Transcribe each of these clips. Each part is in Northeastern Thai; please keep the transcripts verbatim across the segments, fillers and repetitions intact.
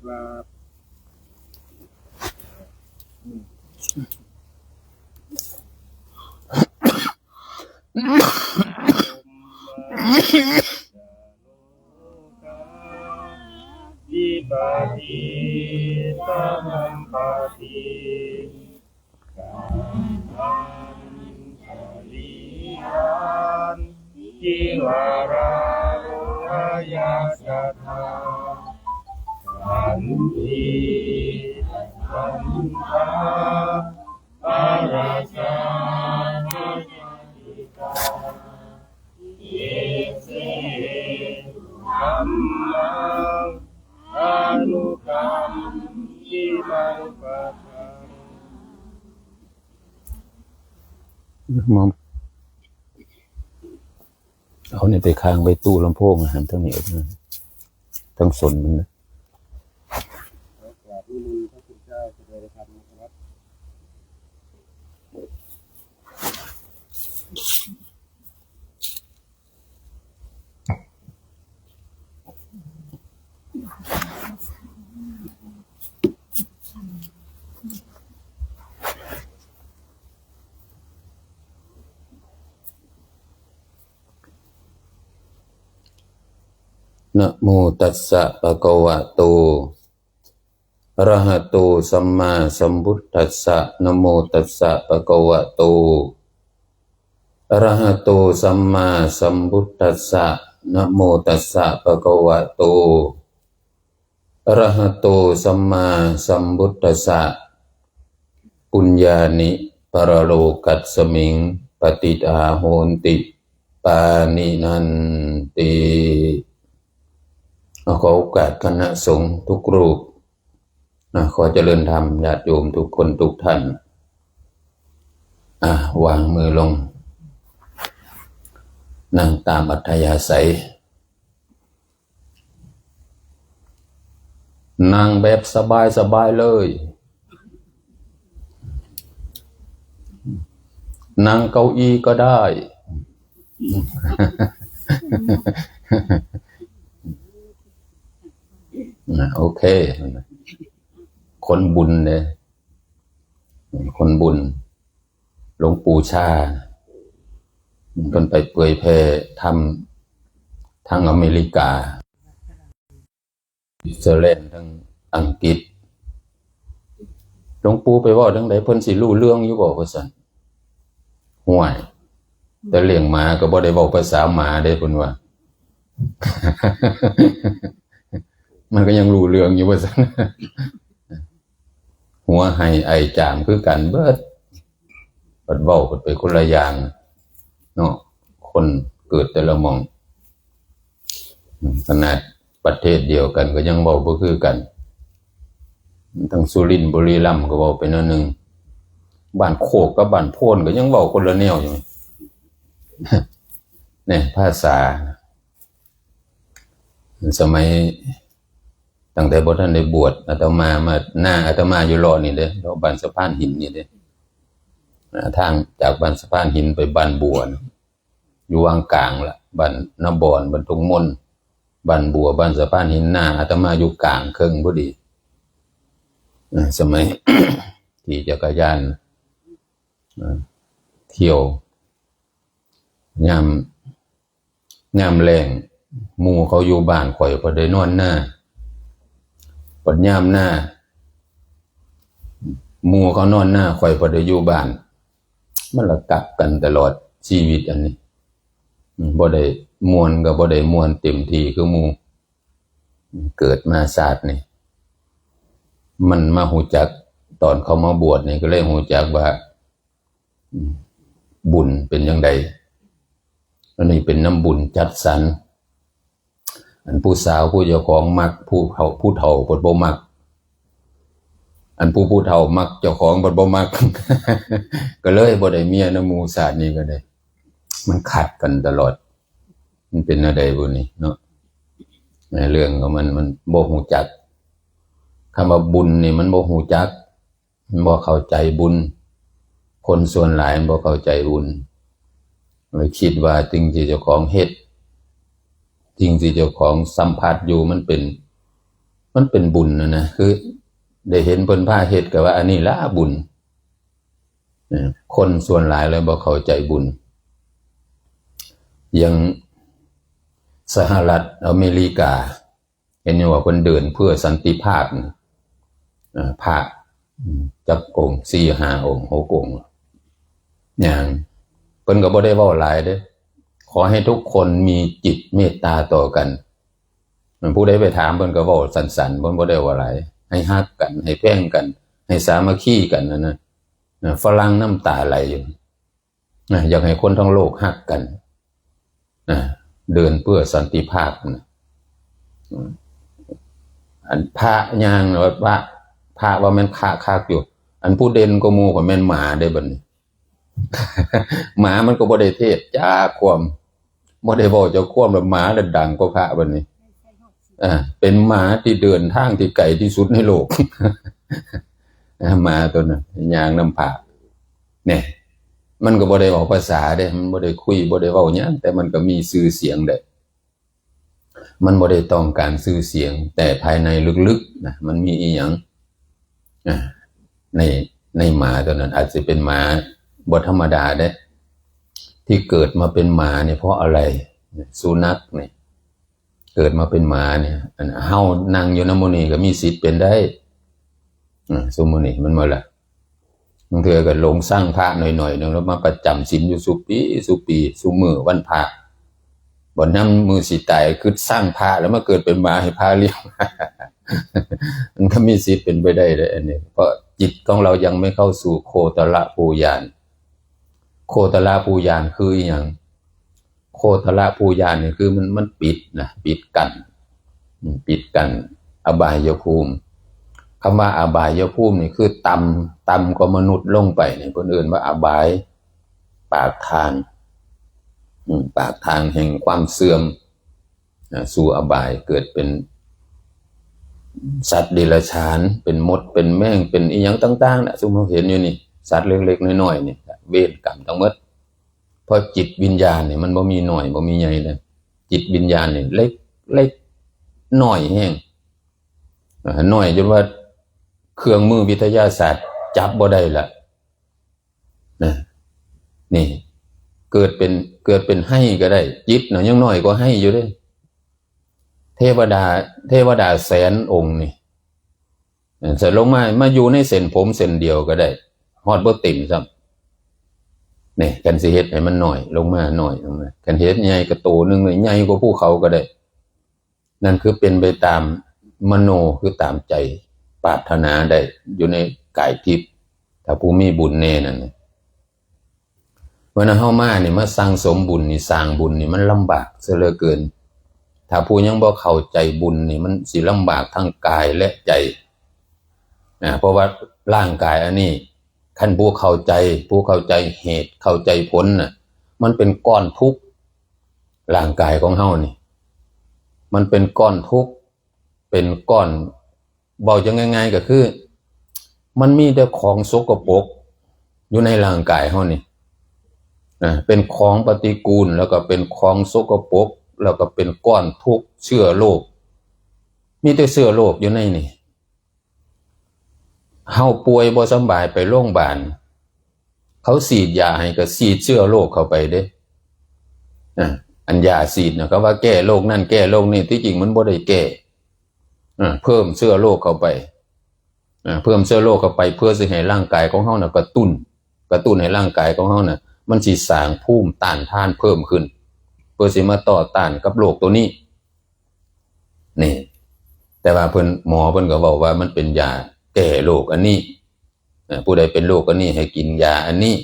ครับ Vipattiparamparāya เอานี่ไปค้างไว้ตู้ลำโพงนะ หันทางนี้ออกมา ทางสนมันนะ ขอกราบนิมนต์พระคุณเจ้าแสดงธรรมนะครับ Namo tassa bhagavato arahato sammāsambuddhassa. Namo tassa bhagavato arahato sammāsambuddhassa. Namo tassa bhagavato arahato sammāsambuddhassa. Puññāni paralokasmiṃ patiṭṭhā honti pāṇinanti. เอา ขอโอกาสคณะสงฆ์ทุกรูป นะ ขอเจริญธรรมญาติโยมทุกคนทุกท่าน อ่ะ วางมือลง นั่งตามอัธยาศัย นั่งแบบสบายๆเลย นั่งเก้าอี้ก็ได้ นะ โอเค คนบุญเนี่ย คนบุญ หลวงปู่ชา เพิ่นไปเผยแผ่ธรรมทางอเมริกา สวิตเซอร์แลนด์ ทางอังกฤษ หลวงปู่ไปเว้าจั่งใด เพิ่นสิรู้เรื่องอยู่บ่ ว่าซั่น ห่วย แต่เลี้ยงหมาก็บ่ได้เว้าภาษาหมาเด้ เพิ่นว่า มันก็ยังรู้เรื่องอยู่ ว่าซั่น หัวไห้ไอจามคือกันเบิด บัดเว้ากันไปคนละอย่างเนาะ คนเกิดแต่ละหม่อง ขนาดประเทศเดียวกันก็ยังเว้าบ่คือกัน ทั้งสุรินทร์บุรีรัมย์ก็เว้าไปแนวหนึ่ง บ้านโคกกับบ้านโพนก็ยังเว้าคนละแนวอยู่ เนี่ย ภาษา สมัย ตั้งแต่บ่ทันได้บวช อาตมามา นาอาตมาอยู่เลาะนี่เด้ เลาะบ้านสะพานหินนี่เด้ อ่า ทางจากบ้านสะพานหินไปบ้านบัวนะ อยู่วังกลางละ บ้านนาบอน บ้านทุ่งมน บ้านบัว บ้านสะพานหิน นาอาตมาอยู่กลางเคิงพอดี อ่า สมัย ขี่จักรยาน อ่า เที่ยว ยาม ยามแล้ง หมู่เขาอยู่บ้าน ข้อยพอได้นอนนา บัดยามนา หมู่เขานอนนา ข้อยพอได้อยู่บ้าน มันละกลับกันตลอดชีวิตอันนี้ อืม บ่ได้ม่วนก็บ่ได้ม่วนเต็มที่คือหมู่ เกิดมาชาตินี่ มันมาฮู้จักตอนเขามาบวชนี่ ก็เลยฮู้จักว่า อืม บุญเป็นจั่งใด อันนี้เป็นนำบุญจัดสรร อันผู้สาวผู้เจ้าของมัก ผู้เฒ่า ผู้เฒ่าเพิ่นบ่มัก อันผู้ ผู้เฒ่ามักเจ้าของเพิ่นบ่มัก ก็เลยบ่ได้เมียนำหมู่ชาตินี้ก็ได้ มันขัดกันตลอด มันเป็นแนวใดบุนี่เนาะ ในเรื่องของมัน มันบ่ฮู้จัก คำว่าบุญนี่มันบ่ฮู้จัก มันบ่เข้าใจบุญ คนส่วนหลายมันบ่เข้าใจบุญ เลยคิดว่าสิ่งที่เจ้าของเฮ็ด สิ่งที่เจ้าของสัมผัสอยู่มันเป็น มันเป็นบุญนะนะ คือได้เห็นเพิ่นพาเฮ็ดก็ว่าอันนี้ละบุญ เออ คนส่วนหลายเลยบ่เข้าใจบุญ อย่างสหรัฐอเมริกา เห็นอยู่ว่าเพิ่นเดินเพื่อสันติภาพนี่ เอ่อ พระ อืม จักองค์ สี่ห้าองค์ หกองค์ อย่าง เพิ่นก็บ่ได้เว้าหลายเด้ ขอให้ทุกคนมีจิตเมตตาต่อกัน ผู้ใดไปถามเพิ่นก็เว้าสั้นๆ เพิ่นบ่ได้เว้าหลาย ให้ฮักกัน ให้แพงกัน ให้สามัคคีกันนั่นนะ นะ ฝรั่งน้ำตาไหลอยู่ นะ อยากให้คนทั้งโลกฮักกัน นะ เดินเพื่อสันติภาพนะ อืม อันพระย่างว่า พระ พระว่าแม่นพระคักอยู่ อันผู้เด่นกว่าหมู่ก็แม่นหมาเด้บัดนี้ หมามันก็บ่ได้เทศน์จักความ บ่ได้เว้าจักความ แล้วหมาแล้วดังกว่าพระบัดนี้ อ่า เป็นหมาที่เดินทางที่ไกลที่สุดในโลก อ่า หมาตัวนั้นย่างนำพระ เนี่ย มันก็บ่ได้เว้าภาษาเด้ มันบ่ได้คุย บ่ได้เว้าหยัง แต่มันก็มีชื่อเสียงได้ มันบ่ได้ต้องการชื่อเสียง แต่ภายในลึกๆ นะ มันมีอีหยัง อ่า ใน ในหมาตัวนั้น อาจจะเป็นหมาบ่ธรรมดาเด้ ที่เกิดมาเป็นหมาเนี่ยเพราะอะไร สุนัขเนี่ย เกิดมาเป็นหมาเนี่ย อันเฮานั่งอยู่นำหมู่นี้ก็มีสิทธิ์เป็นได้ อ่า ซุมื้อนี้มันบ่ล่ะ บางเทื่อก็หลงซังพระหน่อยๆ หนึ่ง แล้วมาประจำศีลอยู่ซุปี ซุปี ซุมื้อวันพระ บ่นำมื้อสิตายคือซังพระแล้วมาเกิดเป็นหมาให้พระเลี้ยง มันก็มีสิทธิ์เป็นไปได้เลยอันนี้ เพราะจิตของเรายังไม่เข้าสู่โคตรภูญาณ โคตรภูญาณคืออีหยัง โคตรภูญาณนี่คือมัน มันปิดนะ ปิดกั้น อืม ปิดกั้นอบายภูมิ คำว่าอบายภูมินี่คือต่ำ ต่ำกว่ามนุษย์ลงไปนี่ เพิ่นเอิ้นว่าอบาย ปากทาง อืม ปากทางแห่งความเสื่อม อ่า สู่อบาย เกิดเป็นสัตว์เดรัจฉาน เป็นมด เป็นแมง เป็นอีหยังต่างๆ น่ะ ซุมเฮาเห็นอยู่นี่ สัตว์เล็กๆ น้อยๆ นี่ เวรกรรมทั้งหมด เพราะจิตวิญญาณนี่มันบ่มีน้อย บ่มีใหญ่เลย จิตวิญญาณนี่เล็ก เล็กน้อยแฮง อ่า น้อยจนว่าเครื่องมือวิทยาศาสตร์จับบ่ได้ละ นะ นี่ เกิดเป็น เกิดเป็นไฮ่ก็ได้ จิตน่ะยังน้อยกว่าไฮ่อยู่เด้ เทวดา เทวดาแสนองค์นี่ เออ จะลงมา มาอยู่ในเส้นผมเส้นเดียวก็ได้ ฮอดบ่เต็มซ้ำ นี่ คันสิเฮ็ดให้มันน้อยลงมา น้อยลงมา คันเฮ็ดใหญ่ก็โตหนึ่งเลย ใหญ่กว่าภูเขาก็ได้ นั่นคือเป็นไปตามมโน คือตามใจปรารถนาได้อยู่ในกายทิพย์ ถ้าผู้มีบุญแน่นั่นน่ะ เวลาเฮามานี่ มาสั่งสมบุญนี่ สร้างบุญนี่ มันลำบากซะเหลือเกิน ถ้าผู้ยังบ่เข้าใจบุญนี่ มันสิลำบากทั้งกายและใจ อ่า เพราะว่าร่างกายอันนี้ คันผู้เข้าใจ ผู้เข้าใจเหตุ เข้าใจผลน่ะ มันเป็นก้อนทุกข์ ร่างกายของเฮานี่ มันเป็นก้อนทุกข์ เป็นก้อน เว้าจั่งง่ายๆ ก็คือ มันมีแต่ของสกปรกอยู่ในร่างกายเฮานี่ นะ เป็นของปฏิกูล แล้วก็เป็นของสกปรก แล้วก็เป็นก้อนทุกข์ เชื้อโรค มีแต่เชื้อโรคอยู่ในนี่ เฮาป่วยบ่สำบายไปโรงพยาบาล เขาฉีดยาให้ก็ฉีดเชื้อโรคเข้าไปเด้ อ่ะ อันยาฉีดนะ เขาว่าแก้โรคนั่นแก้โรคนี่ ที่จริงมันบ่ได้แก้ อ่ะ เพิ่มเชื้อโรคเข้าไป อ่ะ เพิ่มเชื้อโรคเข้าไป เพื่อสิให้ร่างกายของเฮาน่ะกระตุ้น กระตุ้นให้ร่างกายของเฮาน่ะ มันสิสร้างภูมิต้านทานเพิ่มขึ้น เพื่อสิมาต่อต้านกับโรคตัวนี้ นี่ แต่ว่าเพิ่น หมอเพิ่นก็เว้าว่ามันเป็นยาแก้โรคอันนี้ อ่ะ ผู้ใดเป็นโรคอันนี้ให้กินยาอันนี้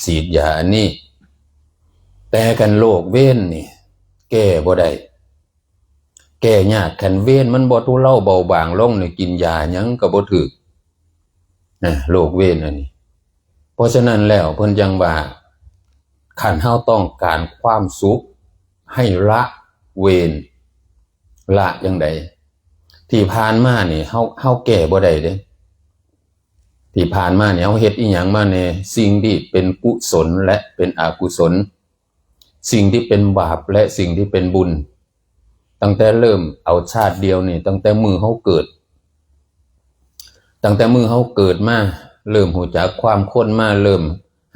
ฉีดยาอันนี้ แต่คันโรคเวรนี่ แก้บ่ได้ แก้ยาก คันเวรมันบ่ทุเลาเบาบางลงนี่ กินยาหยังก็บ่ถืก นะ โรคเวรอันนี้ เพราะฉะนั้นแล้วเพิ่นจั่งว่า คันเฮาต้องการความสุข ให้ละเวร ละจั่งใด ที่ผ่านมานี่ เฮา เฮาแก้บ่ได้เด้ ที่ผ่านมานี่ เฮาเฮ็ดอิหยังมาแน่ สิ่งที่เป็นกุศลและเป็นอกุศล สิ่งที่เป็นบาปและสิ่งที่เป็นบุญ ตั้งแต่เริ่มเอาชาติเดียวนี่ ตั้งแต่มื้อเฮาเกิด ตั้งแต่มื้อเฮาเกิดมา เริ่มฮู้จักความคนมา เริ่ม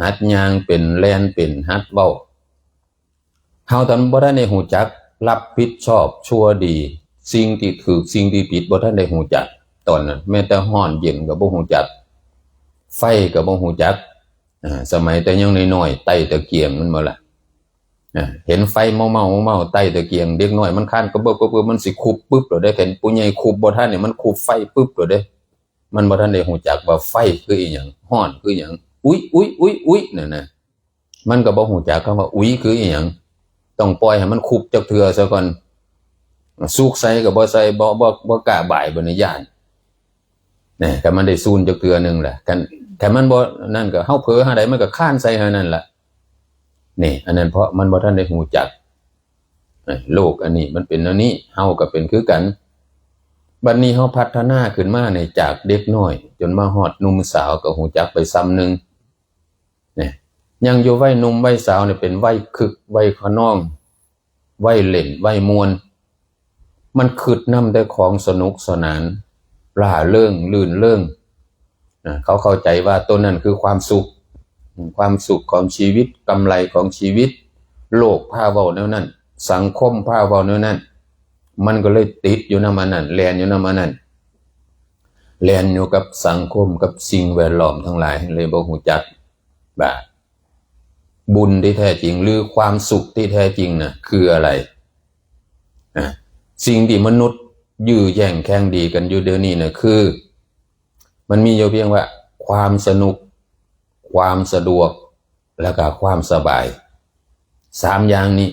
หัดย่างเป็น แล่นเป็น หัดเว้า เฮาตอนบ่ทันได้ฮู้จักรับผิดชอบชั่วดี สิ่งที่ถูก สิ่งที่ผิด บ่ทันได้ฮู้จัก ตอนนั้นแม้แต่ร้อนเย็นก็บ่ฮู้จัก ไฟก็บ่ฮู้จัก อ่า สมัยแต่ยังน้อยๆ ไต่ตะเกียง แม่นบ่ล่ะ อ่า เห็นไฟเมาๆ เมาๆ ไต่ตะเกียง เด็กน้อยมันคานกระเบิบกระเบิบ มันสิคุบปึ๊บโลดเด้ คันผู้ใหญ่คุบบ่ทันนี่ มันคุบไฟปึ๊บโลดเด้ มันบ่ทันได้ฮู้จักว่าไฟคืออีหยัง ร้อนคือหยัง อุ๊ย อุ๊ย อุ๊ย อุ๊ย นั่นน่ะ มันก็บ่ฮู้จักคำว่าอุ๊ยคืออีหยัง ต้องปล่อยให้มันคุบจักเทื่อซะก่อน สุกใส่ก็บ่ใส่ บ่ บ่ บ่กล้าบาย บัดนี้ย้าน นี่ คันมันได้ซูนจักเทื่อหนึ่งล่ะ คัน คันมันบ่นั่นก็ เฮาเผลอหาใดมันก็คานใส่หานั่นล่ะ นี่ อันนั้นเพราะมันบ่ทันได้ฮู้จัก เอ้ย โลกอันนี้มันเป็นแนวนี้ เฮาก็เป็นคือกัน บัดนี้เฮาพัฒนาขึ้นมานี่ จากเด็กน้อย จนมาฮอดหนุ่มสาวก็ฮู้จักไปส่ำหนึ่ง เนี่ย ยังอยู่วัยหนุ่มวัยสาวเนี่ย เป็นวัยคึก วัยคะนอง วัยเล่น วัยม่วน มันคึกนำแต่ของสนุกสนาน ร่าเริง รื่นเริง นะ เขาเข้าใจว่าตัวนั้นคือความสุข ความสุขของชีวิต กำไรของชีวิต โลกพาเว้าแนวนั้น สังคมพาเว้าแนวนั้น มันก็เลยติดอยู่นำอันนั้น แล่นอยู่นำอันนั้น แล่นอยู่กับสังคม กับสิ่งแวดล้อมทั้งหลาย เลยบ่ฮู้จักว่าบุญที่แท้จริง หรือความสุขที่แท้จริงน่ะ คืออะไร อ่ะ สิ่งที่มนุษย์ยื้อแย่งแข่งดีกันอยู่เดี๋ยวนี้น่ะ คือ มันมีอยู่เพียงว่าความสนุก ความสะดวก แล้วก็ความสบาย สามอย่างนี้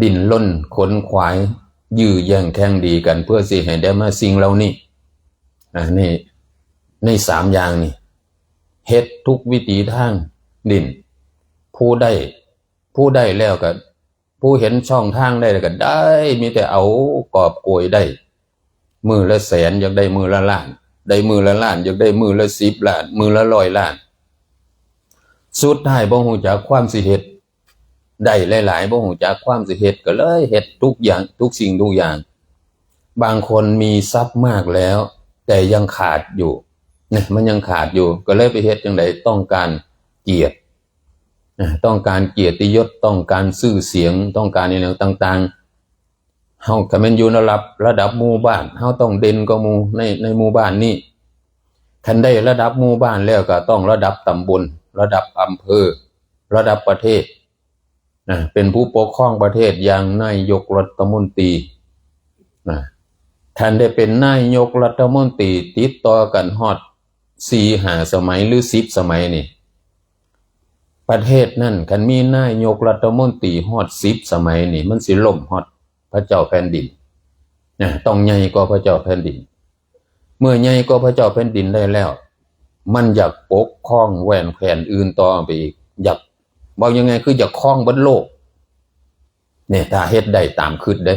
ดิ้นรนขนขวาย ยื้อแย่งแข่งดีกัน เพื่อสิให้ได้มาสิ่งเหล่านี้ อ่า ใน ในสามอย่างนี้ เฮ็ดทุกวิถีทาง ดิ้น ผู้ได้ ผู้ได้แล้วก็ ผู้เห็นช่องทางได้แล้วก็ได้ มีแต่เอากอบโกยได้ มื้อละแสน อยากได้มื้อละล้าน ได้มื้อละล้าน อยากได้มื้อละสิบล้าน มื้อละร้อยล้าน สุดท้ายบ่ฮู้จักความสิเฮ็ด ได้หลายๆ บ่ฮู้จักความสิเฮ็ด ก็เลยเฮ็ดทุกอย่าง ทุกสิ่งทุกอย่าง บางคนมีทรัพย์มากแล้ว แต่ยังขาดอยู่ เนี่ย มันยังขาดอยู่ ก็เลยไปเฮ็ดจั่งใด ต้องการเกียรติ อ่ะ ต้องการเกียรติยศ ต้องการชื่อเสียง ต้องการอหยังต่างๆ เฮาก็แม่นอยู่ระดับ ระดับหมู่บ้าน เฮาต้องเด่นกว่าหมู่ใน ในหมู่บ้านนี้ คันได้ระดับหมู่บ้านแล้วก็ต้องระดับตำบล ระดับอำเภอ ระดับประเทศ นะ เป็นผู้ปกครองประเทศอย่างนายกรัฐมนตรี นะ คันได้เป็นนายกรัฐมนตรีติดต่อกันฮอดสี่ห้าสมัยหรือสิบสมัยนี่ ประเทศนั้นคันมีนายกรัฐมนตรีฮอดสิบสมัยนี่ มันสิล้มฮอดพระเจ้าแผ่นดิน นะ ต้องใหญ่กว่าพระเจ้าแผ่นดิน เมื่อใหญ่กว่าพระเจ้าแผ่นดินได้แล้ว มันอยากปกครองแว่นแคว้นอื่นต่อไปอีก อยาก เว้ายังไง คืออยากครองเบิดโลก เนี่ย ถ้าเฮ็ดได้ตามคิดเด้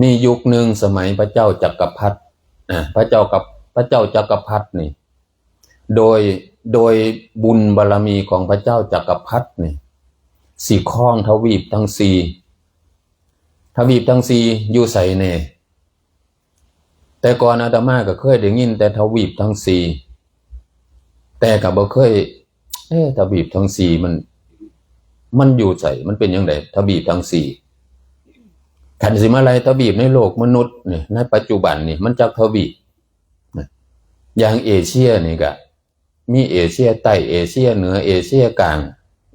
มียุคหนึ่งสมัยพระเจ้าจักรพรรดิ อ่า พระเจ้ากับ พระเจ้าจักรพรรดินี่ โดย โดยบุญบารมีของพระเจ้าจักรพรรดินี่ สิครองทวีปทั้งสี่ ทวีปทั้งสี่อยู่ไสแน่ แต่ก่อนอาตมาก็เคยได้ยินแต่ทวีปทั้งสี่ แต่ก็บ่เคย เอ๊ะ ทวีปทั้งสี่มัน มันอยู่ไส มันเป็นจั่งใด ทวีปทั้งสี่ คันสิมาไล่ทวีปในโลกมนุษย์นี่ ในปัจจุบันนี่ มันจักทวีป นะ อย่างเอเชียนี่ก็ มีเอเชียใต้ เอเชียเหนือ เอเชียกลาง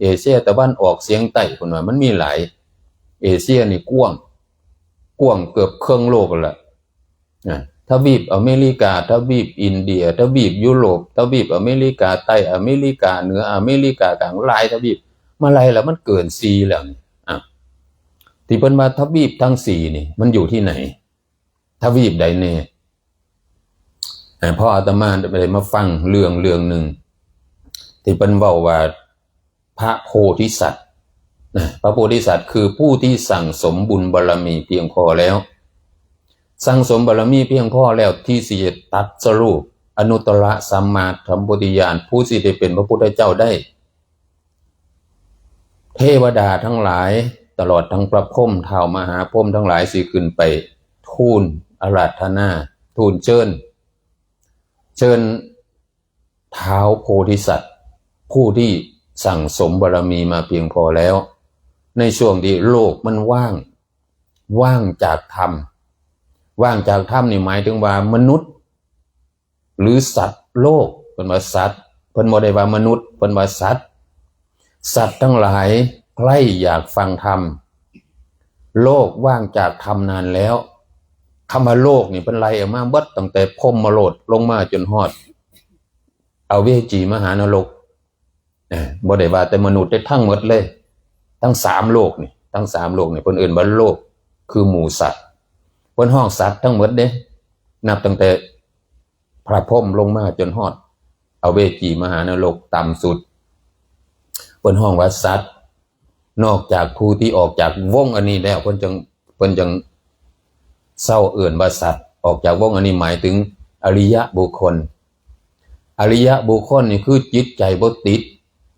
เอเชียตะวันออกเฉียงใต้ เพิ่นว่ามันมีหลาย เอเชียนี่กว้าง กว้างเกือบครึ่งโลกแล้วล่ะ นะ ทวีปอเมริกา ทวีปอินเดีย ทวีปยุโรป ทวีปอเมริกาใต้ อเมริกาเหนือ อเมริกากลาง หลายทวีป มาไล่แล้วมันเกินสี่แล้วนี่ อ่ะ ที่เพิ่นว่าทวีปทั้งสี่นี่ มันอยู่ที่ไหน ทวีปใดแน่ อ่า เพราะอาตมาได้มาฟังเรื่องเรื่องหนึ่ง ที่เพิ่นเว้าว่าพระโพธิสัตว์ นะ พระโพธิสัตว์คือผู้ที่สั่งสมบุญบารมีเพียงพอแล้ว สั่งสมบารมีเพียงพอแล้วที่สิตรัสรู้อนุตตรสัมมาสัมโพธิญาณ ผู้สิได้เป็นพระพุทธเจ้าได้ เทวดาทั้งหลาย ตลอดทั้งพระพรหมท้าวมหาพรหมทั้งหลายสิขึ้นไปทูลอาราธนา ทูลเชิญ เชิญท้าวโพธิสัตว์ ผู้ที่สั่งสมบารมีมาเพียงพอแล้ว ในช่วงที่โลกมันว่าง ว่างจากธรรม ว่างจากธรรมนี่หมายถึงว่ามนุษย์ หรือสัตว์โลก เพิ่นว่าสัตว์ เพิ่นบ่ได้ว่ามนุษย์ เพิ่นว่าสัตว์ สัตว์ทั้งหลายใคร่อยากฟังธรรม โลกว่างจากธรรมนานแล้ว คำว่าโลกนี่เพิ่นไล่ออกมาเบิดตั้งแต่พรหมโลกลงมาจนฮอด อเวจีมหานรก เอ้อ บ่ได้ว่าแต่มนุษย์ได้ทั้งหมดเลย ทั้งสามโลกนี่ ทั้งสามโลกนี่เพิ่นเอิ้นว่าโลก คือหมู่สัตว์ เพิ่นฮ้องสัตว์ทั้งหมดเด้ นับตั้งแต่พระพรหมลงมาจนฮอด อเวจีมหานรกต่ำสุด เพิ่นฮ้องว่าสัตว์ นอกจากผู้ที่ออกจากวงอันนี้แล้ว เพิ่นจัง เพิ่นจังเซาเอิ้นว่าสัตว์ ออกจากวงอันนี้หมายถึงอริยบุคคล อริยบุคคลนี่คือจิตใจบ่ติด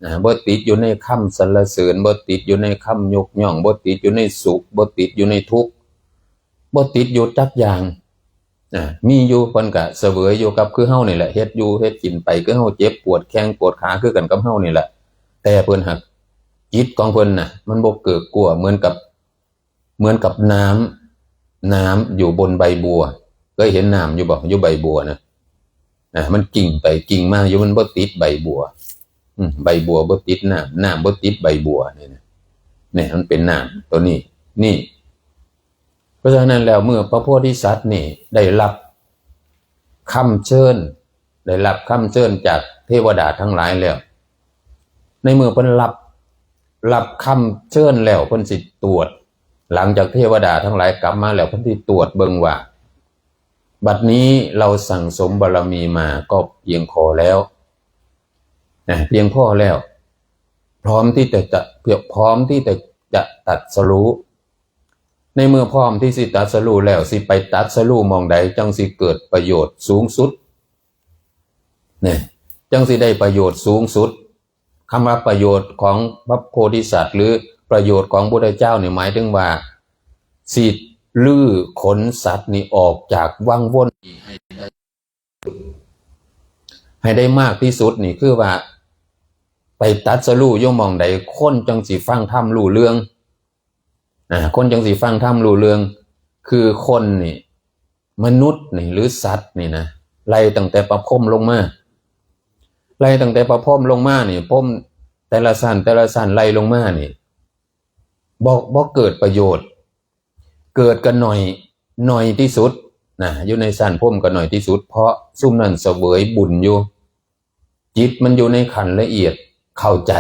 นะ บ่ติดอยู่ในคำสรรเสริญ บ่ติดอยู่ในคำยกย่อง บ่ติดอยู่ในสุข บ่ติดอยู่ในทุกข์ บ่ติดอยู่จักอย่างนะ มีอยู่เพิ่นก็เสวยอยู่กับคือเฮานี่แหละ เฮ็ดอยู่เฮ็ดกินไปคือเฮา เจ็บปวดแข้งปวดขาคือกันกับเฮานี่แหละ แต่เพิ่นหาก จิตของเพิ่นน่ะ มันบ่เกิกกัวเหมือนกับ เหมือนกับน้ำ น้ำอยู่บนใบบัว เคยเห็นน้ำอยู่บ่ อยู่ใบบัวนะ อ่ะ มันกิ่งไปกิ่งมาอยู่ มันบ่ติดใบบัว อืม ใบบัวบ่ติดน้ำ น้ำบ่ติดใบบัวนี่นะ เนี่ยมันเป็นน้ำตัวนี้ นี่ เพราะฉะนั้นแล้วเมื่อพระโพธิสัตว์นี่ได้รับคำเชิญ ได้รับคำเชิญจากเทวดาทั้งหลายแล้ว ในเมื่อเพิ่นรับ รับคำเชิญแล้วเพิ่นสิตรวจ หลังจากเทวดาทั้งหลายกลับมาแล้วเพิ่นสิตรวจเบิ่งว่า บัดนี้เราสั่งสมบารมีมาก็เพียงพอแล้วนะ เพียงพอแล้ว พร้อมที่จะ จะ พร้อมที่จะ จะตรัสรู้ ในเมื่อพร้อมที่สิตรัสรู้แล้ว สิไปตรัสรู้หม่องใดจั่งสิเกิดประโยชน์สูงสุด เนี่ย จั่งสิได้ประโยชน์สูงสุด คำว่าประโยชน์ของพระโพธิสัตว์ หรือประโยชน์ของพุทธเจ้านี่หมายถึงว่า สิรื้อขนสัตว์นี่ออกจากวังวนให้ได้ ให้ได้มากที่สุดนี่คือว่า ไปตรัสรู้อยู่หม่องใด คนจั่งสิฟังธรรมรู้เรื่อง อ่า คนจั่งสิฟังธรรมรู้เรื่อง คือคนนี่ มนุษย์นี่ หรือสัตว์นี่นะ ไล่ตั้งแต่พระพรหมลงมา ไล่ตั้งแต่พระพรหมลงมานี่ พรหมแต่ละชั้น แต่ละชั้นไล่ลงมานี่ บ่ บ่เกิดประโยชน์ เกิดก็หน่อย หน่อยที่สุดนะ อยู่ในชั้นพรหมก็หน่อยที่สุด เพราะซุมนั้นเสวยบุญอยู่ จิตมันอยู่ในขั้นละเอียด เข้าใจ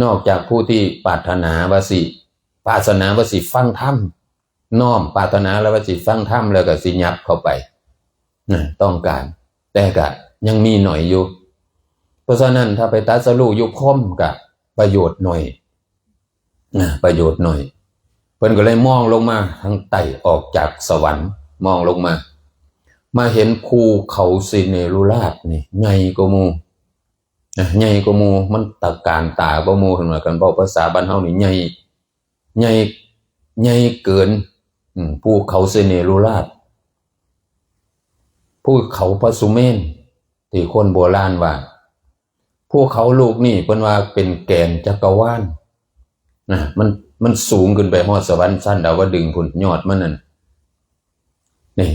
นอกจากผู้ที่ปรารถนาว่าสิ ปรารถนาว่าสิฟังธรรม น้อมปรารถนาแล้วว่าสิฟังธรรม แล้วก็สิยับเข้าไปนะ ต้องการ แต่ก็ยังมีหน่อยอยู่ เพราะฉะนั้นถ้าไปตรัสรู้อยู่พรหมก็ประโยชน์หน่อยนะ ประโยชน์หน่อย เพิ่นก็เลยมองลงมาทางใต้ ออกจากสวรรค์ มองลงมา มาเห็นภูเขาสิเนรุราชนี่ ใหญ่กว่าหมู่นะ ใหญ่กว่าหมู่ มันตระการตากว่าหมู่ เพิ่นว่า คันเว้าภาษาบ้านเฮานี่ ใหญ่ ใหญ่ ใหญ่เกิน อืม ภูเขาสิเนรุราช ภูเขาพระสุเมรุ ที่คนโบราณว่า ภูเขาลูกนี่เพิ่นว่าเป็นแกนจักรวาลนะ มัน มันสูงขึ้นไปฮอดสวรรค์ชั้นดาวดึงส์พุ้น ยอดมันนั่น นี่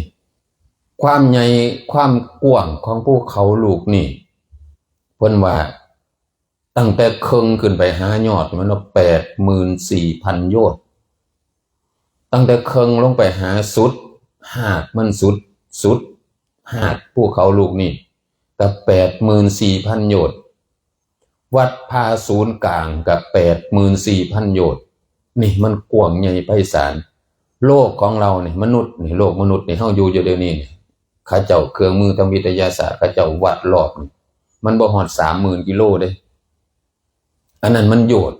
ความใหญ่ ความกว้างของภูเขาลูกนี่ เพิ่นว่า ตั้งแต่เคิ่งขึ้นไปหายอดมันว่า แปดหมื่นสี่พันโยชน์ ตั้งแต่เคิ่งลงไปหาสุด หากมันสุด สุด หากภูเขาลูกนี่ ก็ แปดหมื่นสี่พันโยชน์ วัดพาศูนย์กลางก็ แปดหมื่นสี่พันโยชน์ นี่มันกว้างใหญ่ไพศาล โลกของเรานี่ มนุษย์นี่ โลกมนุษย์นี่ เฮาอยู่อยู่เดี๋ยวนี้นี่ เขาเจ้าเครื่องมือทางวิทยาศาสตร์ เขาเจ้าวัดรอบนี่ มันบ่ฮอดสามหมื่นกิโลเด้ อันนั้นมันโยชน์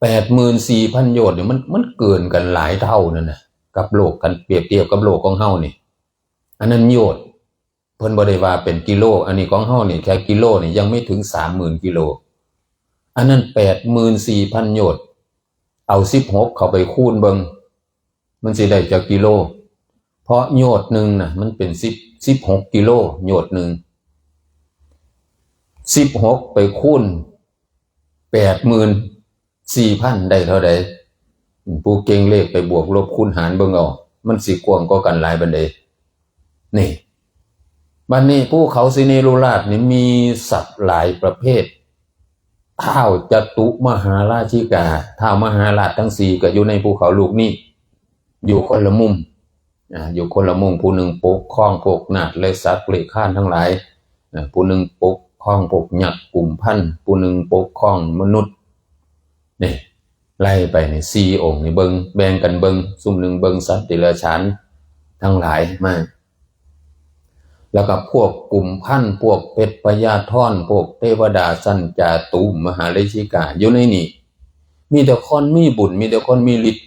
แปดหมื่นสี่พันโยชน์นี่ มัน มันเกินกันหลายเท่านั่นน่ะ กับโลก คันเปรียบเทียบกับโลกของเฮานี่ อันนั้นโยชน์ เพิ่นบ่ได้ว่าเป็นกิโล อันนี้ของเฮานี่ แค่กิโลนี่ยังไม่ถึงสามหมื่นกิโล อันนั้นแปดหมื่นสี่พันโยชน์ เอาสิบหกเข้าไปคูณเบิ่ง มันสิได้จักกิโล เพราะโยชน์หนึ่งน่ะ มันเป็นสิบ สิบหกกิโล โยชน์หนึ่ง สิบหกไปคูณแปดหมื่นสี่พัน ได้เท่าใด ผู้เก่งเลขไปบวกลบคูณหารเบิ่งเอา มันสิกว้างกว่ากันหลายปานใด นี่ บัดนี้ภูเขาสิเนรุราชนี่มีสัตว์หลายประเภท ท้าวจตุมหาราชิกา ท้าวมหาราชทั้งสี่ก็อยู่ในภูเขาลูกนี้ อยู่คนละมุม อ่า อยู่คนละมุม ผู้หนึ่งปกครองพวกนาคและสัตว์เลื้อยคลานทั้งหลาย อ่า ผู้หนึ่งปกครองพวกยักษ์กุมภัณฑ์ ผู้หนึ่งปกครองมนุษย์ นี่ ไล่ไปนี่ สี่องค์นี่เบิ่ง แบ่งกันเบิ่ง ซุมหนึ่งเบิ่งสัตว์เดรัจฉานทั้งหลายมา แล้วก็พวกกุมภัณฑ์ พวกเพชฌพญาธร พวกเทวดาชั้นจาตุมหาราชิกา อยู่ในนี่ มีแต่คนมีบุญ มีแต่คนมีฤทธิ์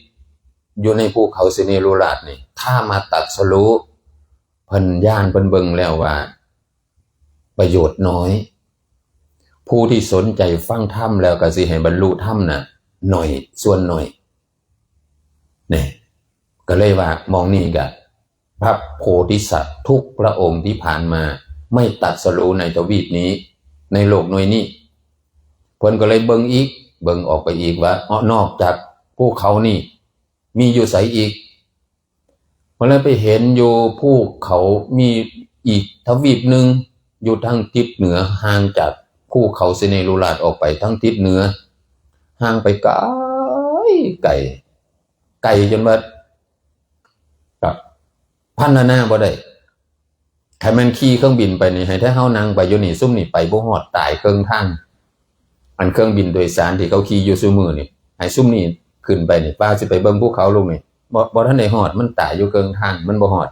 อยู่ในภูเขาสิเนรุราชนี่ ถ้ามาตรัสรู้ เพิ่นญาณเพิ่นเบิ่งแล้วว่า ประโยชน์น้อย ผู้ที่สนใจฟังธรรมแล้วก็สิให้บรรลุธรรมน่ะ น้อย ส่วนน้อย นี่ ก็เลยว่าหม่องนี้ก็ พระโพธิสัตว์ทุกพระองค์ที่ผ่านมา ไม่ตรัสรู้ในทวีปนี้ ในโลกหน่วยนี้ เพิ่นก็เลยเบิ่งอีก เบิ่งออกไปอีกว่า เอ้อ นอกจากภูเขานี่ มีอยู่ไสอีก เพิ่นเลยไปเห็นอยู่ภูเขา มีอีกทวีปหนึ่ง อยู่ทางทิศเหนือ ห่างจากภูเขาสิเนรุราชออกไปทางทิศเหนือ ห่างไปไกล ไกล ไกลจนว่า ครับ พรรณนาบ่ได้ คันแม่นขี่เครื่องบินไปนี่ ให้แต่เฮานั่งไปอยู่นี่ ซุมนี่ไปบ่ฮอด ตายเครื่องทาง อันเครื่องบินโดยสารที่เขาขี่อยู่ซุมื้อนี่ ให้ซุมนี่ขึ้นไปนี่ ว่าสิไปเบิ่งภูเขาลูกนี่ บ่ บ่ทันได้ฮอด มันตายอยู่เครื่องทาง มันบ่ฮอด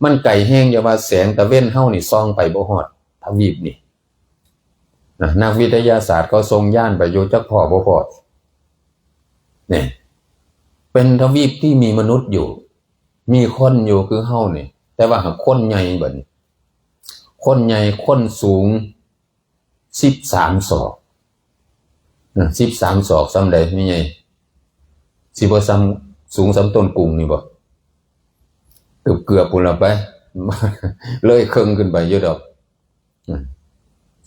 มันไกลแฮง อย่าว่าแสงตะเว็นเฮานี่ส่องไปบ่ฮอด ทวีปนี่ นะ นักวิทยาศาสตร์เขาส่งยานไปอยู่ จักพ้อบ่พ้อ เนี่ย เป็นทวีปที่มีมนุษย์อยู่ มีคนอยู่คือเฮานี่ แต่ว่าหากคนใหญ่บัดนี้ คนใหญ่ คนสูง สิบสามศอก นะ สิบสามศอกส่ำใด มีใหญ่ สิบ่ส่ำ สูงส่ำต้นกรุงนี่บ่ เกือบๆ พุ้นละไป เลยครึ่งขึ้นไปอยู่ดอก อืม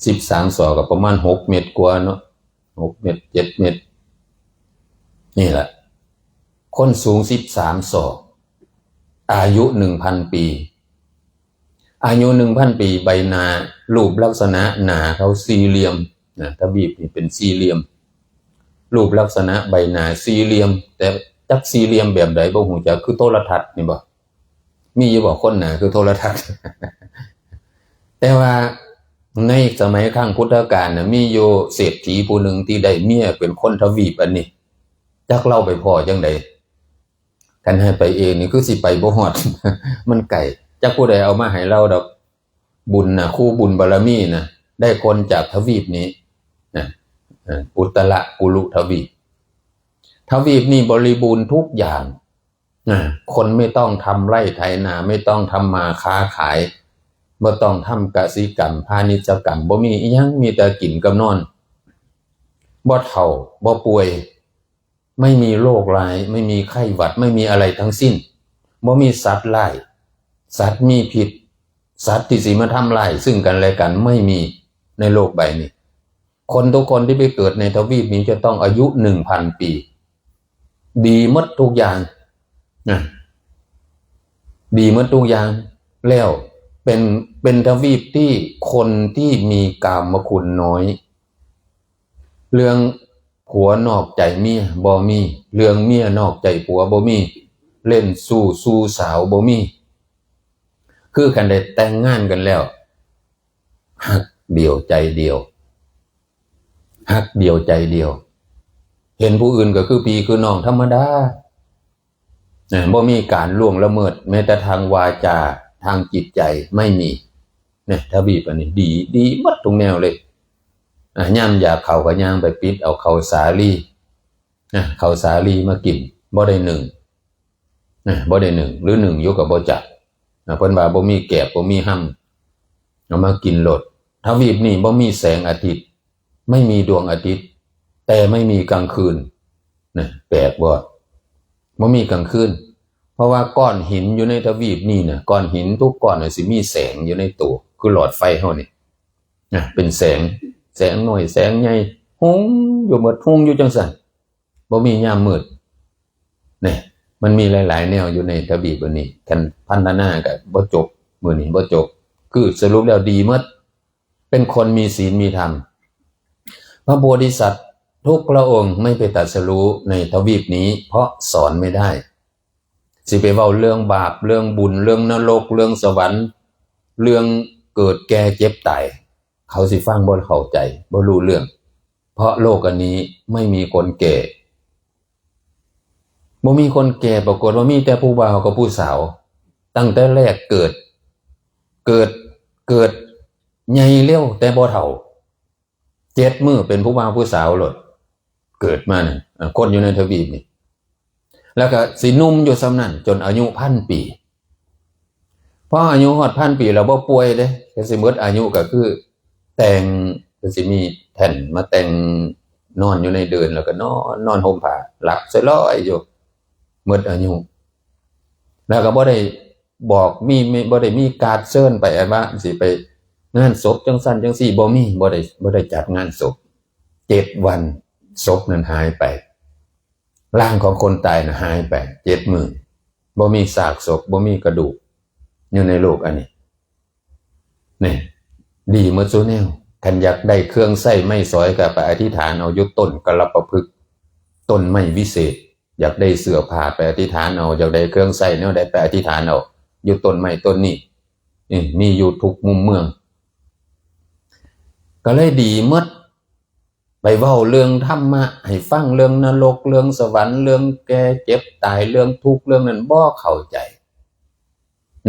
สิบสามศอกก็ประมาณหกเมตรกว่าเนาะ หกเมตร เจ็ดเมตร นี่แหละ คนสูงสิบสามศอก อายุหนึ่งพันปี อายุหนึ่งพันปี ใบหน้า รูปลักษณะหน้าเขาสี่เหลี่ยม นะ ทวีปนี่เป็นสี่เหลี่ยม รูปลักษณะใบหน้าสี่เหลี่ยม แต่จักสี่เหลี่ยมแบบใดบ่ฮู้จัก คือโทรทัศน์นี่บ่ มีอยู่บ่คนหน้าคือโทรทัศน์ แต่ว่าในสมัยครั้งพุทธกาลน่ะ มีอยู่เศรษฐีผู้หนึ่งที่ได้เมียเป็นคนทวีปอันนี้ จักลาวไปพ้อจั่งใด คันให้ไปเองนี่คือสิไปบ่ฮอด มันไกล จักผู้ใดเอามาให้ลาวดอก บุญน่ะ คู่บุญบารมีน่ะ ได้คนจากทวีปนี้ นะ เอ่อ อุตรกุรุทวีป ทวีปนี่บริบูรณ์ทุกอย่าง นะ คนไม่ต้องทำไร่ไถนา ไม่ต้องทำมาค้าขาย บ่ต้องทำกสิกรรม พาณิชยกรรม บ่มีอิหยัง มีแต่กินกับนอน บ่เฒ่า บ่ป่วย ไม่มีโรคร้าย ไม่มีไข้หวัด ไม่มีอะไรทั้งสิ้น บ่มีสัตว์ร้าย สัตว์มีพิษ สัตว์ที่สิมาทำร้ายซึ่งกันและกัน ไม่มีในโลกใบนี้ คนทุกคนที่ไปเกิดในทวีปนี้จะต้องอายุหนึ่งพันปี ดีหมดทุกอย่าง นะ ดีหมดทุกอย่าง แล้วเป็น เป็นทวีปที่คนที่มีกามคุณน้อย เรื่องผัวนอกใจเมียบ่มี เรื่องเมียนอกใจผัวบ่มี เล่นชู้ชู้สาวบ่มี คือคันได้แต่งงานกันแล้ว ฮักเดียวใจเดียว ฮักเดียวใจเดียว เห็นผู้อื่นก็คือพี่คือน้องธรรมดา นะ บ่มีการล่วงละเมิด แม้แต่ทางวาจา ทางจิตใจไม่มี เนี่ย ทวีปอันนี้ดี ดีหมดทุกแนวเลย อ่ะ ยามอยากข้าวก็ย่างไปปิดเอาข้าวสาลี นะ ข้าวสาลีมากิน บ่ได้นึ่ง นะ บ่ได้นึ่ง หรือนึ่งอยู่ก็บ่จัก นะ เพิ่นว่าบ่มีแกบ บ่มีฮำ เอามากินโลด ทวีปนี้บ่มีแสงอาทิตย์ ไม่มีดวงอาทิตย์ แต่ไม่มีกลางคืน นะแปลกบ่ บ่มีกลางคืน เพราะว่าก้อนหินอยู่ในทวีปนี่นะก้อนหินทุกก้อนน่ะสิมีแสงอยู่ในตัว คือหลอดไฟเฮานี่นะเป็นแสง แสงน้อยแสงใหญ่ หุงอยู่หมด หุงอยู่จังซั่น บ่มียามมืด เนี่ย มันมีหลายๆแนวอยู่ในทวีปอันนี้ คันพันนานาก็บ่จบ มื้อนี้บ่จบ คือสรุปแล้วดีหมด เป็นคนมีศีลมีธรรม พระโพธิสัตว์ทุกพระองค์ไม่ไปตรัสรู้ในทวีปนี้ เพราะสอนไม่ได้ สิไปเว้าเรื่องบาป เรื่องบุญ เรื่องนรก เรื่องสวรรค์ เรื่องเกิดแก่เจ็บตาย เขาสิฟังบ่เข้าใจ บ่รู้เรื่อง เพราะโลกอันนี้ไม่มีคนแก่ บ่มีคนแก่ ปรากฏว่ามีแต่ผู้บ่าวกับผู้สาว ตั้งแต่แรกเกิด เกิด เกิดใหญ่เร็วแต่บ่เฒ่า เจ็ดมื้อเป็นผู้บ่าวผู้สาวโลด เกิดมาเนี่ย อ่ะ คนอยู่ในทวีปนี่ แล้วก็สิหนุ่มอยู่ส่ำนั้น จนอายุพันปี พออายุฮอดพันปีแล้วบ่ป่วยเด้ ก็สิหมดอายุก็คือ แต่ง ก็สิมีแท่นมาแต่ง นอนอยู่ในเดิน แล้วก็นอน นอนห่มผ้า หลับสลอยอยู่ หมดอายุ แล้วก็บ่ได้บอก มี มี บ่ได้มีการ์ดเชิญไปว่าสิไปงานศพจังซั่นจังซี่ บ่มี บ่ได้ บ่ได้จัดงานศพ เจ็ดวัน ศพนั้นหายไป ร่างของคนตายน่ะหายไป เจ็ดมื้อ บ่มีซากศพ บ่มีกระดูก อยู่ในโลกอันนี้ นี่ ดีหมดซุแนว คันอยากได้เครื่องใช้ไม้สอยก็ไปอธิษฐานเอาอยู่ต้นกรปภึกษ์ ต้นไม้วิเศษ อยากได้เสื้อผ้าไปอธิษฐานเอา อยากได้เครื่องใช้แนวใดไปอธิษฐานเอา อยู่ต้นไม้ต้นนี้ นี่ มีอยู่ทุกมุมเมือง ก็เลยดีหมด ไปเว้าเรื่องธรรมะให้ฟัง เรื่องนรก เรื่องสวรรค์ เรื่องแก่เจ็บตาย เรื่องทุกข์ เรื่องนั้นบ่เข้าใจ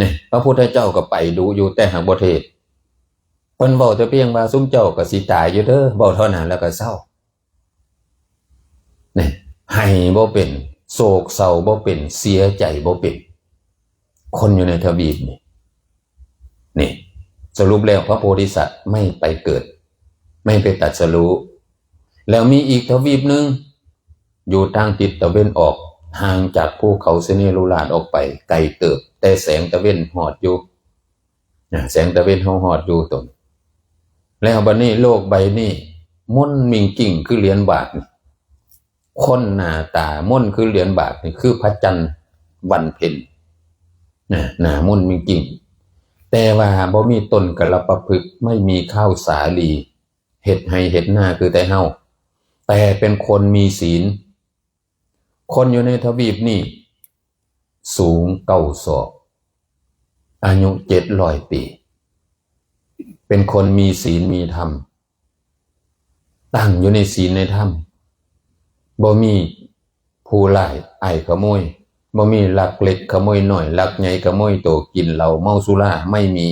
นี่ พระพุทธเจ้าก็ไปดูอยู่ แต่หากบ่เทศน์ เพิ่นเว้าแต่เพียงว่า "ซุมเจ้าก็สิตายอยู่เด้อ" เว้าเท่านั้นแล้วก็เซา นี่ ไห้บ่เป็น โศกเศร้าบ่เป็น เสียใจบ่เป็น คนอยู่ในทวีปนี่ นี่ สรุปแล้วพระโพธิสัตว์ไม่ไปเกิด ไม่ไปตรัสรู้ แล้วมีอีกทวีปหนึ่ง อยู่ทางทิศตะเวนออก ห่างจากภูเขาสิเนรุราชออกไปไกลเติบ แต่แสงตะเวนฮอดอยู่ นะ แสงตะเวนเฮาฮอดอยู่ตน แล้วบัดนี้โลกใบนี้มนต์มิงกิ่งคือเหรียญบาทนี่ คนหน้าตามนต์คือเหรียญบาทนี่ คือพระจันทร์วันเพ็ญ นะ หน้ามนต์มิงกิ่ง แต่ว่าบ่มีต้นกรปภึกษ์ ไม่มีข้าวสาลี เฮ็ดไฮ่เฮ็ดนาคือแต่เฮา แต่เป็นคนมีศีล คนอยู่ในทวีปนี่ สูงเก้าศอก อายุเจ็ดร้อยปี เป็นคนมีศีลมีธรรม ตั้งอยู่ในศีลในธรรม บ่มีผู้ร้ายอ้ายขโมย บ่มีลักเล็กขโมยน้อย ลักใหญ่ขโมยโต กินเหล้าเมาสุรา ไม่มี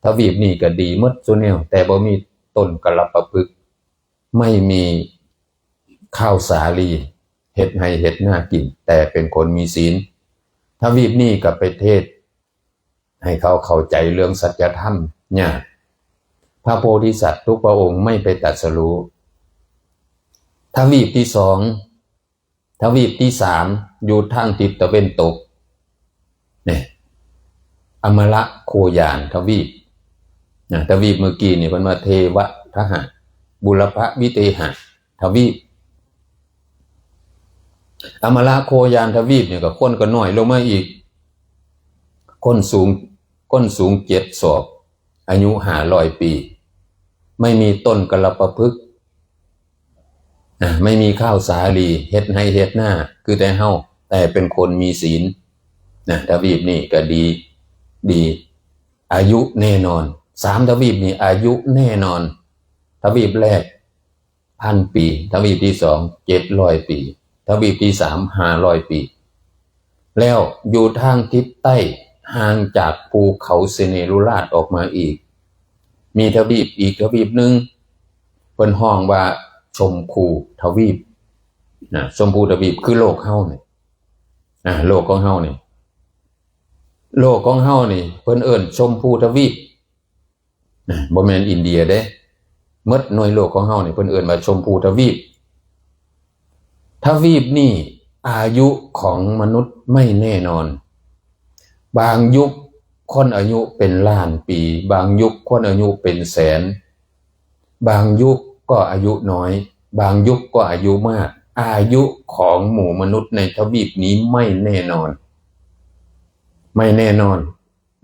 ทวีปนี่ก็ดีหมดซุแนว แต่บ่มีต้นกรปภึกษ์ ไม่มีข้าวสาลี เฮ็ดไฮ่เฮ็ดนากิน แต่เป็นคนมีศีล ทวีปนี่ก็ไปเทศน์ให้เขาเข้าใจเรื่องสัจธรรมยาก พระโพธิสัตว์ทุกพระองค์ไม่ไปตรัสรู้ ทวีปที่สอง ทวีปที่สาม อยู่ทางทิศตะเวนตก เนี่ย อมละโคยานทวีป นะ ทวีปเมื่อกี้นี่เพิ่นว่าเทวทหะ บุรพวิเทหะทวีป อมละโคยานทวีปเนี่ยก็คนก็น้อยลงมาอีก คนสูง คนสูงเจ็ดศอก อายุห้าร้อยปี ไม่มีต้นกรปภึกษ์ นะ ไม่มีข้าวสาลี เฮ็ดไฮ่เฮ็ดนา คือแต่เฮา แต่เป็นคนมีศีล นะ ทวีปนี่ก็ดี ดี อายุแน่นอน สามทวีปนี่อายุแน่นอน ทวีปแรก พันปี ทวีปที่สอง เจ็ดร้อยปี ทวีปที่สาม ห้าร้อยปี แล้วอยู่ทางทิศใต้ ห่างจากภูเขาสิเนรุราชออกมาอีก มีทวีปอีกทวีปหนึ่ง เพิ่นฮ้องว่าชมพูทวีป นะ ชมพูทวีปคือโลกเฮานี่ นะ โลกของเฮานี่ โลกของเฮานี่ เพิ่นเอิ้นชมพูทวีป นะ บ่แม่นอินเดียเด้ หมดหน่วยโลกของเฮานี่ เพิ่นเอิ้นว่าชมพูทวีป ทวีปนี่อายุของมนุษย์ไม่แน่นอน บางยุคคนอายุเป็นล้านปี บางยุคคนอายุเป็นแสน บางยุคก็อายุน้อย บางยุคก็อายุมาก อายุของหมู่มนุษย์ในทวีปนี้ไม่แน่นอน ไม่แน่นอน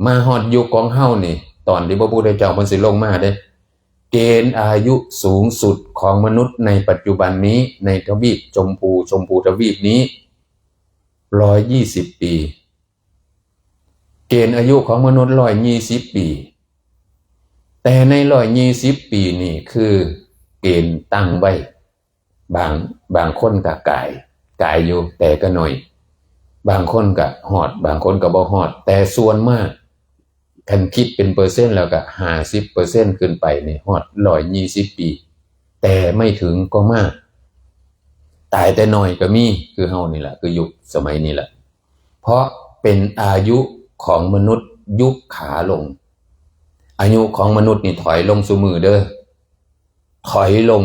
มาฮอดยุคของเฮานี่ ตอนที่พระพุทธเจ้าเพิ่นสิลงมาเด้ เกณฑ์อายุสูงสุดของมนุษย์ในปัจจุบันนี้ในทวีปชมพู ชมพูทวีปนี้ ร้อยยี่สิบปี เกณฑ์อายุของมนุษย์ ร้อยยี่สิบปี แต่ใน ร้อยยี่สิบปีนี่คือเกณฑ์ตั้งไว้ บาง บางคนก็กาย กายอยู่ แต่ก็น้อย บางคนก็ฮอด บางคนก็บ่ฮอด แต่ส่วนมาก คันคิดเป็นเปอร์เซ็นต์แล้วก็ ห้าสิบเปอร์เซ็นต์ ขึ้นไปนี่ฮอด ร้อยยี่สิบปี แต่ไม่ถึงก็มาก ตายแต่น้อยก็มี คือเฮานี่แหละ คือยุคสมัยนี้แหละ เพราะเป็นอายุของมนุษย์ยุคขาลง อายุของมนุษย์นี่ถอยลงซุมื้อเด้อ ถอยลง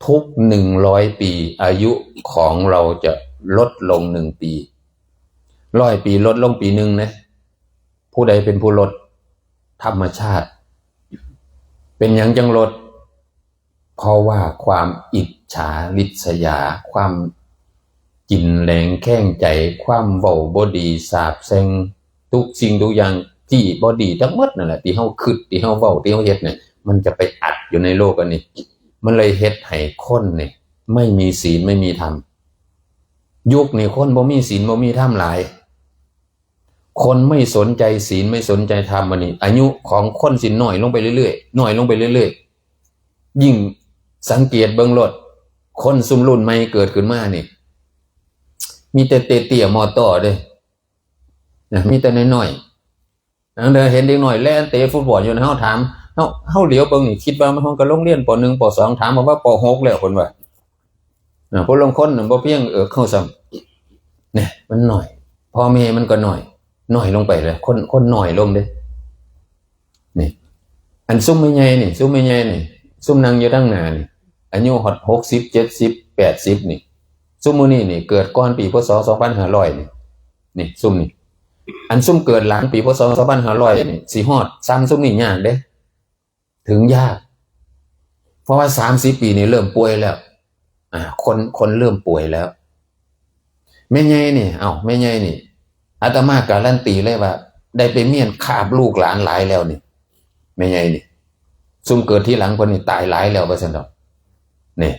ทุกหนึ่งร้อยปี อายุของเราจะลดลงหนึ่งปี ร้อยปีลดลงปีหนึ่งนะ ผู้ใดเป็นผู้ลด ธรรมชาติ เป็นหยังจังลด เพราะว่าความอิจฉาริษยา ความกินแหลงแข้งใจ ความเว้าบ่ดีสาปแช่ง ทุกสิ่งทุกอย่างที่บ่ดีทั้งหมดนั่นแหละ ที่เฮาคิด ที่เฮาเว้า ที่เฮาเฮ็ดเนี่ย มันจะไปอัดอยู่ในโลกอันนี้ มันเลยเฮ็ดให้คนเนี่ย ไม่มีศีลไม่มีธรรม ยุคนี้คนบ่มีศีลบ่มีธรรมหลาย คนไม่สนใจศีลไม่สนใจธรรม อันนี้ อายุของคนสิน้อยลงไปเรื่อยๆ น้อยลงไปเรื่อยๆ ยิ่งสังเกตเบิ่งโลด คนซุมรุ่นใหม่เกิดขึ้นมานี่ มีแต่เตี้ยๆ มอต้อเด้ นะ มีแต่น้อยๆ นั่นเด้อ เห็นเด็กน้อยแล่นเตะฟุตบอลอยู่นะ เฮาถาม เฮา เฮาเหลียวเบิ่งนี่ คิดว่ามันคงก็โรงเรียน ป.หนึ่ง ป.สอง ถามมาว่า ป.หก แล้ว เพิ่นว่า นะ พวกลางคนน่ะบ่เพียงเอิกเข้าซ้ำ เนี่ย มันน้อย พ่อแม่มันก็น้อย น้อยลงไปแล้ว คน คนน้อยลงเด้ นี่ อันซุมแม่ใหญ่นี่ ซุมแม่ใหญ่นี่ ซุมนั่งอยู่ทางหน้านี่ อายุฮอด หกสิบ เจ็ดสิบ แปดสิบ นี่ ซุมมื้อนี้นี่ เกิดก่อนปี พ.ศ. สองพันห้าร้อย นี่ นี่ ซุมนี่ อันซุมเกิดหลังปี พ.ศ. สองพันห้าร้อย นี่ สิฮอดส่ำซุมนี่ยากเด้ ถึงยาก เพราะว่า สามสิบ ปีนี่เริ่มป่วยแล้ว อ่า คน คนเริ่มป่วยแล้ว แม่ใหญ่นี่ เอ้า แม่ใหญ่นี่ อาตมาการันตีเลยว่า ได้ไปเมียนคาบลูกหลานหลายแล้วนี่ แม่ใหญ่นี่ ซุมเกิดทีหลังเพิ่นนี่ตายหลายแล้ว ว่าซั่นดอก นี่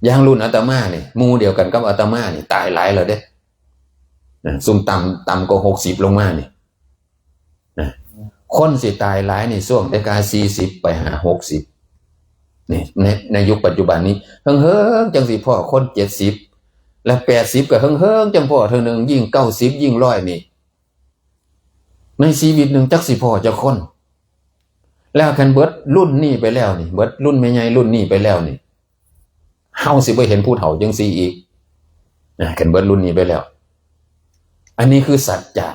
อย่างรุ่นอาตมานี่ หมู่เดียวกันกับอาตมานี่ ตายหลายแล้วเด้ นะ ซุมต่ำ ต่ำกว่า หกสิบ ลงมานี่ นะ คนสิตายหลายนี่ ช่วงแต่กา สี่สิบ ไปหา หกสิบ นี่ ใน ในยุคปัจจุบันนี้ เฮิงๆ จังสิพ้อคน เจ็ดสิบ และ แปดสิบ ก็เฮิงๆ จังพ้อเทื่อหนึ่ง ยิ่ง เก้าสิบ ยิ่ง ร้อย นี่ ในชีวิตหนึ่งจักสิพ้อจักคน แล้วคันเบิดรุ่นนี้ไปแล้วนี่ เบิดรุ่นแม่ใหญ่รุ่นนี้ไปแล้วนี่ เฮาสิบ่เห็นผู้เฒ่าจังซี่อีก นะ คันเบิดรุ่นนี้ไปแล้ว อันนี้คือสัจจะ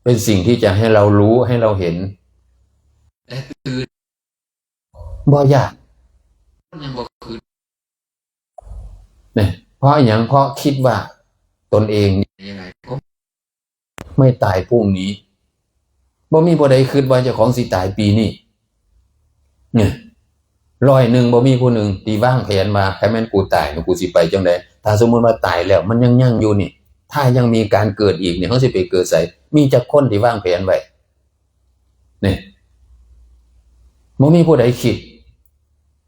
เป็นสิ่งที่จะให้เรารู้ ให้เราเห็น แต่ตื่น บ่ยาก ยังบ่คืน เนี่ย เพราะหยัง เพราะคิดว่าตนเองยังไงก็ไม่ตายพรุ่งนี้ บ่มีผู้ใดคิดว่าเจ้าของสิตายปีนี้ เนี่ย ร้อยหนึ่งบ่มีผู้หนึ่งที่วางแผนว่า คันแม่นกูตายนี่ กูสิไปจังใด ถ้าสมมุติว่าตายแล้ว มันยัง ยังอยู่นี่ ถ้ายังมีการเกิดอีกนี่ เฮาสิไปเกิดไส มีจักคนที่วางแผนไว้ เนี่ย บ่มีผู้ใดคิด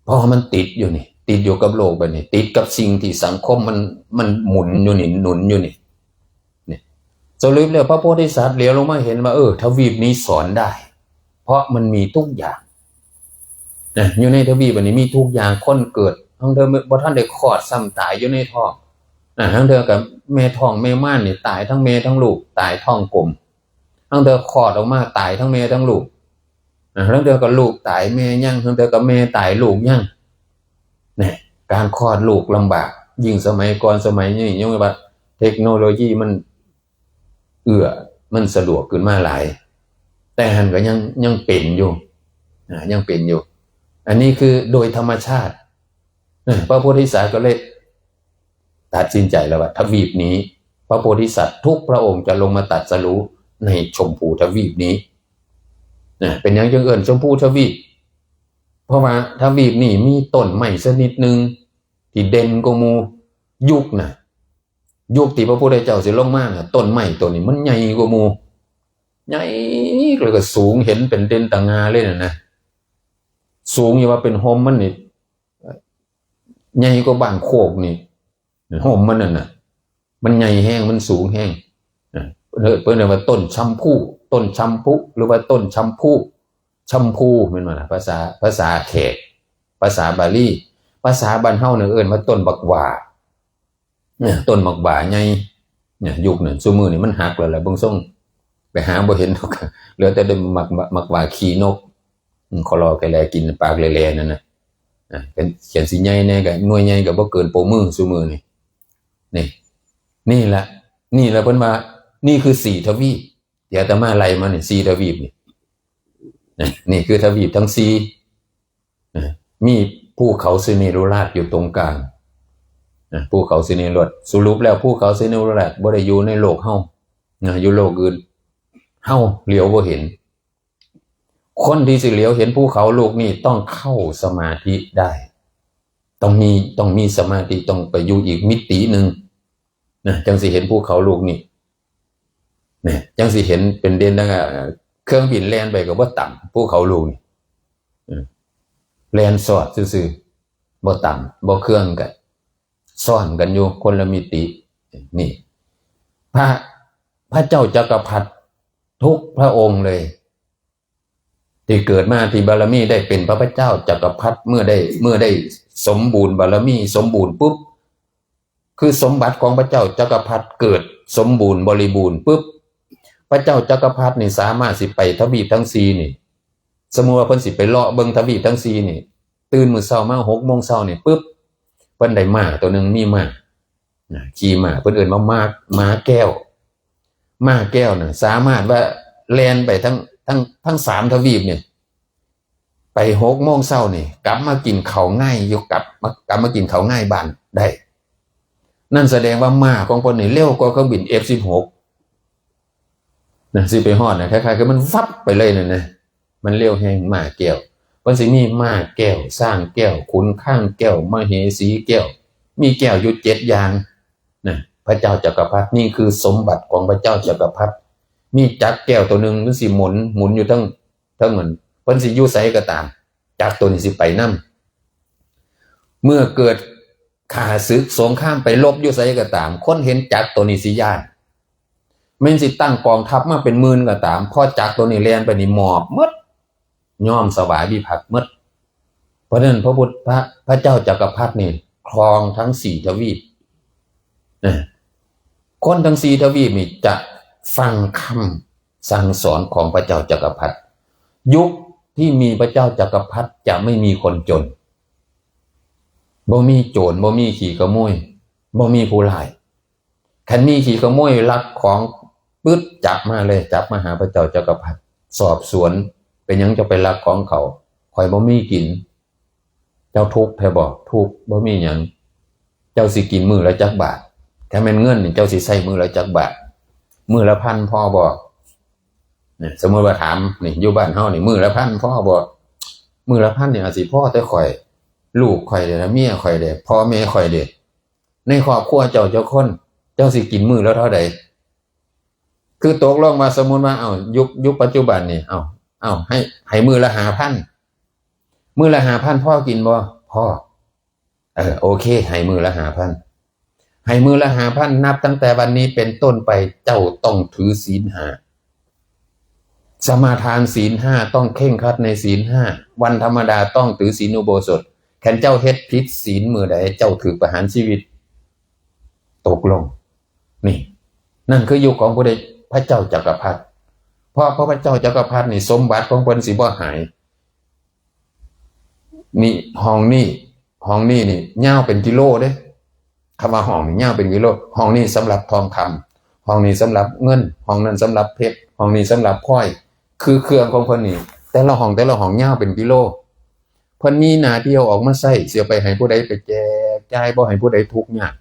เพราะว่ามันติดอยู่นี่ ติดอยู่กับโลกแบบนี้ ติดกับสิ่งที่สังคมมัน มันหมุนอยู่นี่ หนุนอยู่นี่ นี่ สรุปแล้วพระโพธิสัตว์เหลียวลงมาเห็นว่า เออ ทวีปนี้สอนได้ เพราะมันมีทุกอย่าง นะ อยู่ในทวีปอันนี้มีทุกอย่าง คนเกิด ทั้งเธอบ่ทันได้คลอด ซ้ำตายอยู่ในท้อง นะ ทั้งเธอกับแม่ท้องแม่ม่านนี่ตายทั้งแม่ทั้งลูก ตายท้องกลม ทั้งเธอคลอดออกมาตายทั้งแม่ทั้งลูก นะ ทั้งเธอกับลูกตายแม่ยัง ทั้งเธอกับแม่ตายลูกยัง เนี่ย การคลอดลูกลำบาก ยิ่งสมัยก่อน สมัยนี้ยังว่าเทคโนโลยีมันเอื้อ มันสะดวกขึ้นมาหลาย แต่หั้นก็ยัง ยังเป็นอยู่ นะ ยังเป็นอยู่ อันนี้คือโดยธรรมชาติ นะ พระโพธิสัตว์ก็เลย ตัดสินใจแล้วว่าทวีปนี้ พระโพธิสัตว์ทุกพระองค์จะลงมาตรัสรู้ในชมพูทวีปนี้นะ เป็นหยังจึงเอิ้นชมพูทวีป เพราะว่าทวีปนี้มีต้นไม้ชนิดหนึ่งที่เด่นกว่าหมู่ ยุคนะ ยุคที่พระพุทธเจ้าสิลงมาน่ะ ต้นไม้ตัวนี้มันใหญ่กว่าหมู่ ใหญ่ แล้วก็สูง เห็นเป็นเด่นตะงาเลยน่ะนะ สูงอยู่ว่าเป็นฮ่มมันนี่ ใหญ่กว่าบ้านโคกนี่ ฮ่มมันนั่นน่ะ มันใหญ่แฮง มันสูงแฮง นะ เพิ่นเอิ้น เพิ่นเอิ้นว่าต้นชมพู ต้นชมพู หรือว่าต้นชมพู ชมพูแม่นบ่ล่ะ ภาษา ภาษาแขก ภาษาบาลี ภาษาบ้านเฮาเนี่ยเอิ้นว่าต้นบักหว้า เนี่ย ต้นบักหว้าใหญ่ เนี่ย ยุคนั้น ซุมื้อนี้มันหักแล้วแหละ เบิ่งทรง ไปหาบ่เห็นดอก เหลือแต่บัก บักหว้าขี้นก อืม ขอรอแกแลกินปากแลๆนั่นน่ะ อ่ะ เป็นเขียนสิใหญ่แน่ก็ หน่วยใหญ่ก็บ่เกินโป้มือซุมื้อนี่ นี่ นี่แหละ นี่แหละเพิ่นว่า นี่คือสี่ทวีป เดี๋ยวอาตมาไล่มานี่ สี่ทวีปนี่ นะ นี่คือทวีปทั้งสี่ นะ มีภูเขาสิเนรุราชอยู่ตรงกลาง นะ ภูเขาสิเนรุราช สรุปแล้วภูเขาสิเนรุราชบ่ได้อยู่ในโลกเฮา นะ อยู่โลกอื่น เฮาเหลียวบ่เห็น คนที่สิเหลียวเห็นภูเขาลูกนี้ต้องเข้าสมาธิได้ ต้องมี ต้องมีสมาธิ ต้องไปอยู่อีกมิติหนึ่งนะ จังสิเห็นภูเขาลูกนี้ นะ จังสิเห็นเป็นเด่นนะ เครื่องบินแล่นไปก็บ่ต่ำ ภูเขาลูกนี้ อืม แล่นสอดซื่อๆ บ่ต่ำ บ่เครื่องกัน ซ้อนกันอยู่คนละมิติ นี่ พระ พระเจ้าจักรพรรดิทุกพระองค์เลย ที่เกิดมาที่บารมีได้เป็นพระพุทธเจ้าจักรพรรดิ เมื่อได้ เมื่อได้สมบูรณ์บารมีสมบูรณ์ปุ๊บ คือสมบัติของพระเจ้าจักรพรรดิเกิดสมบูรณ์บริบูรณ์ปุ๊บ พระเจ้าจักรพรรดินี่สามารถสิไปทวีปทั้งสี่นี่ สมมุติว่าเพิ่นสิไปเลาะเบิ่งทวีปทั้งสี่นี่ ตื่นมื้อเช้ามาหกโมงเช้านี่ปุ๊บ เพิ่นได้ม้าตัวหนึ่ง มีม้า นะ ขี่ม้า เพิ่นเอิ้นว่าม้า ม้าแก้ว ม้าแก้วน่ะ สามารถว่าแล่นไปทั้ง ทั้ง ทั้งสามทวีปเนี่ย ไปหกโมงเช้านี่ กลับมากินข้าวง่ายอยู่ กลับมา กลับมากินข้าวง่ายบ้านได้ นั่นแสดงว่าม้าของเพิ่นนี่เร็วกว่าเครื่องบิน เอฟสิบหก นะ สิไปฮอดนะ คล้ายๆ คือมันวับไปเลยนั่นนะ มันเร็วแฮง ม้าแก้ว เพิ่นสิมีม้าแก้ว ช้างแก้ว ขุนค้างแก้ว มเหสีแก้ว มีแก้วอยู่เจ็ดอย่างนะ พระเจ้าจักรพรรดิ นี่คือสมบัติของพระเจ้าจักรพรรดิ มีจักรแก้วตัวหนึ่ง มันสิหมุน หมุนอยู่ทั้ง ทั้งนั้น เพิ่นสิอยู่ไสก็ตาม จักรตัวนี้สิไปนำ เมื่อเกิดข้าศึกสงครามไปรบอยู่ไสก็ตาม คนเห็นจักรตัวนี้สิย้าน แม่นสิตั้งกองทัพมาเป็นหมื่นก็ตาม พอจักรตัวนี้แล่นไปนี่หมอบหมด ยอมสวายวิภัตติหมด เพราะฉะนั้นพระพุทธ พระ พระเจ้าจักรพรรดินี่ครองทั้งสี่ทวีปนะ คนทั้งสี่ทวีปนี่จะฟังคำสั่งสอนของพระเจ้าจักรพรรดิ ยุคที่มีพระเจ้าจักรพรรดิจะไม่มีคนจน บ่มีโจร บ่มีขี้ขโมย บ่มีผู้ร้าย คันมีขี้ขโมยลักของปึ๊ด จับมาเลย จับมาหาพระเจ้าจักรพรรดิ สอบสวน เป็นหยังเจ้าไปลักของเขา ข้อยบ่มีกิน เจ้าทุกข์แท้บ่ ทุกข์ บ่มีหยัง เจ้าสิกินมื้อละจักบาท ถ้าแม่นเงินนี่เจ้าสิใช้มื้อละจักบาท มื้อละพันพอบ่ เนี่ย สมมุติว่าถามนี่ อยู่บ้านเฮานี่ มื้อละพันพอบ่ มื้อละพันนี่อาจสิพอแต่ข้อย ลูกข้อยเด้อ เมียข้อยเด้อ พ่อแม่ข้อยเด้อ ในครอบครัวเจ้าจักคน เจ้าสิกินมื้อละเท่าใด คือตกลงว่า สมมุติว่า เอ้า ยุค ยุคปัจจุบันนี่ เอ้า เอ้า ให้ ให้มื้อละห้าพัน มื้อละห้าพันพอกินบ่ พอ เออ โอเค ให้มื้อละห้าพัน ให้มื้อละห้าพัน นับตั้งแต่วันนี้เป็นต้นไป เจ้าต้องถือศีลห้า สมาทานศีลห้า ต้องเคร่งครัดในศีลห้า วันธรรมดาต้องถือศีลอุโบสถ คันเจ้าเฮ็ดผิดศีลมื้อใด เจ้าถูกประหารชีวิต ตกลง นี่ นั่นคือยุคของพระเดชพระเจ้าจักรพรรดิ เพราะพระเจ้าจักรพรรดินี่สมบัติของเพิ่นสิบ่หาย นี่ห้องนี้ ห้องนี้นี่ยาวเป็นกิโลเด้ คำว่าห้องนี่ยาวเป็นกิโล ห้องนี้สำหรับทองคำ ห้องนี้สำหรับเงิน ห้องนั้นสำหรับเพชร ห้องนี้สำหรับพลอย คือเครื่องของเพิ่นนี่ แต่ละห้อง แต่ละห้องยาวเป็นกิโล เพิ่นมีหน้าที่เอาออกมาใช้ สิเอาไปให้ผู้ใดไปแจกจ่าย บ่ให้ผู้ใดทุกข์ยาก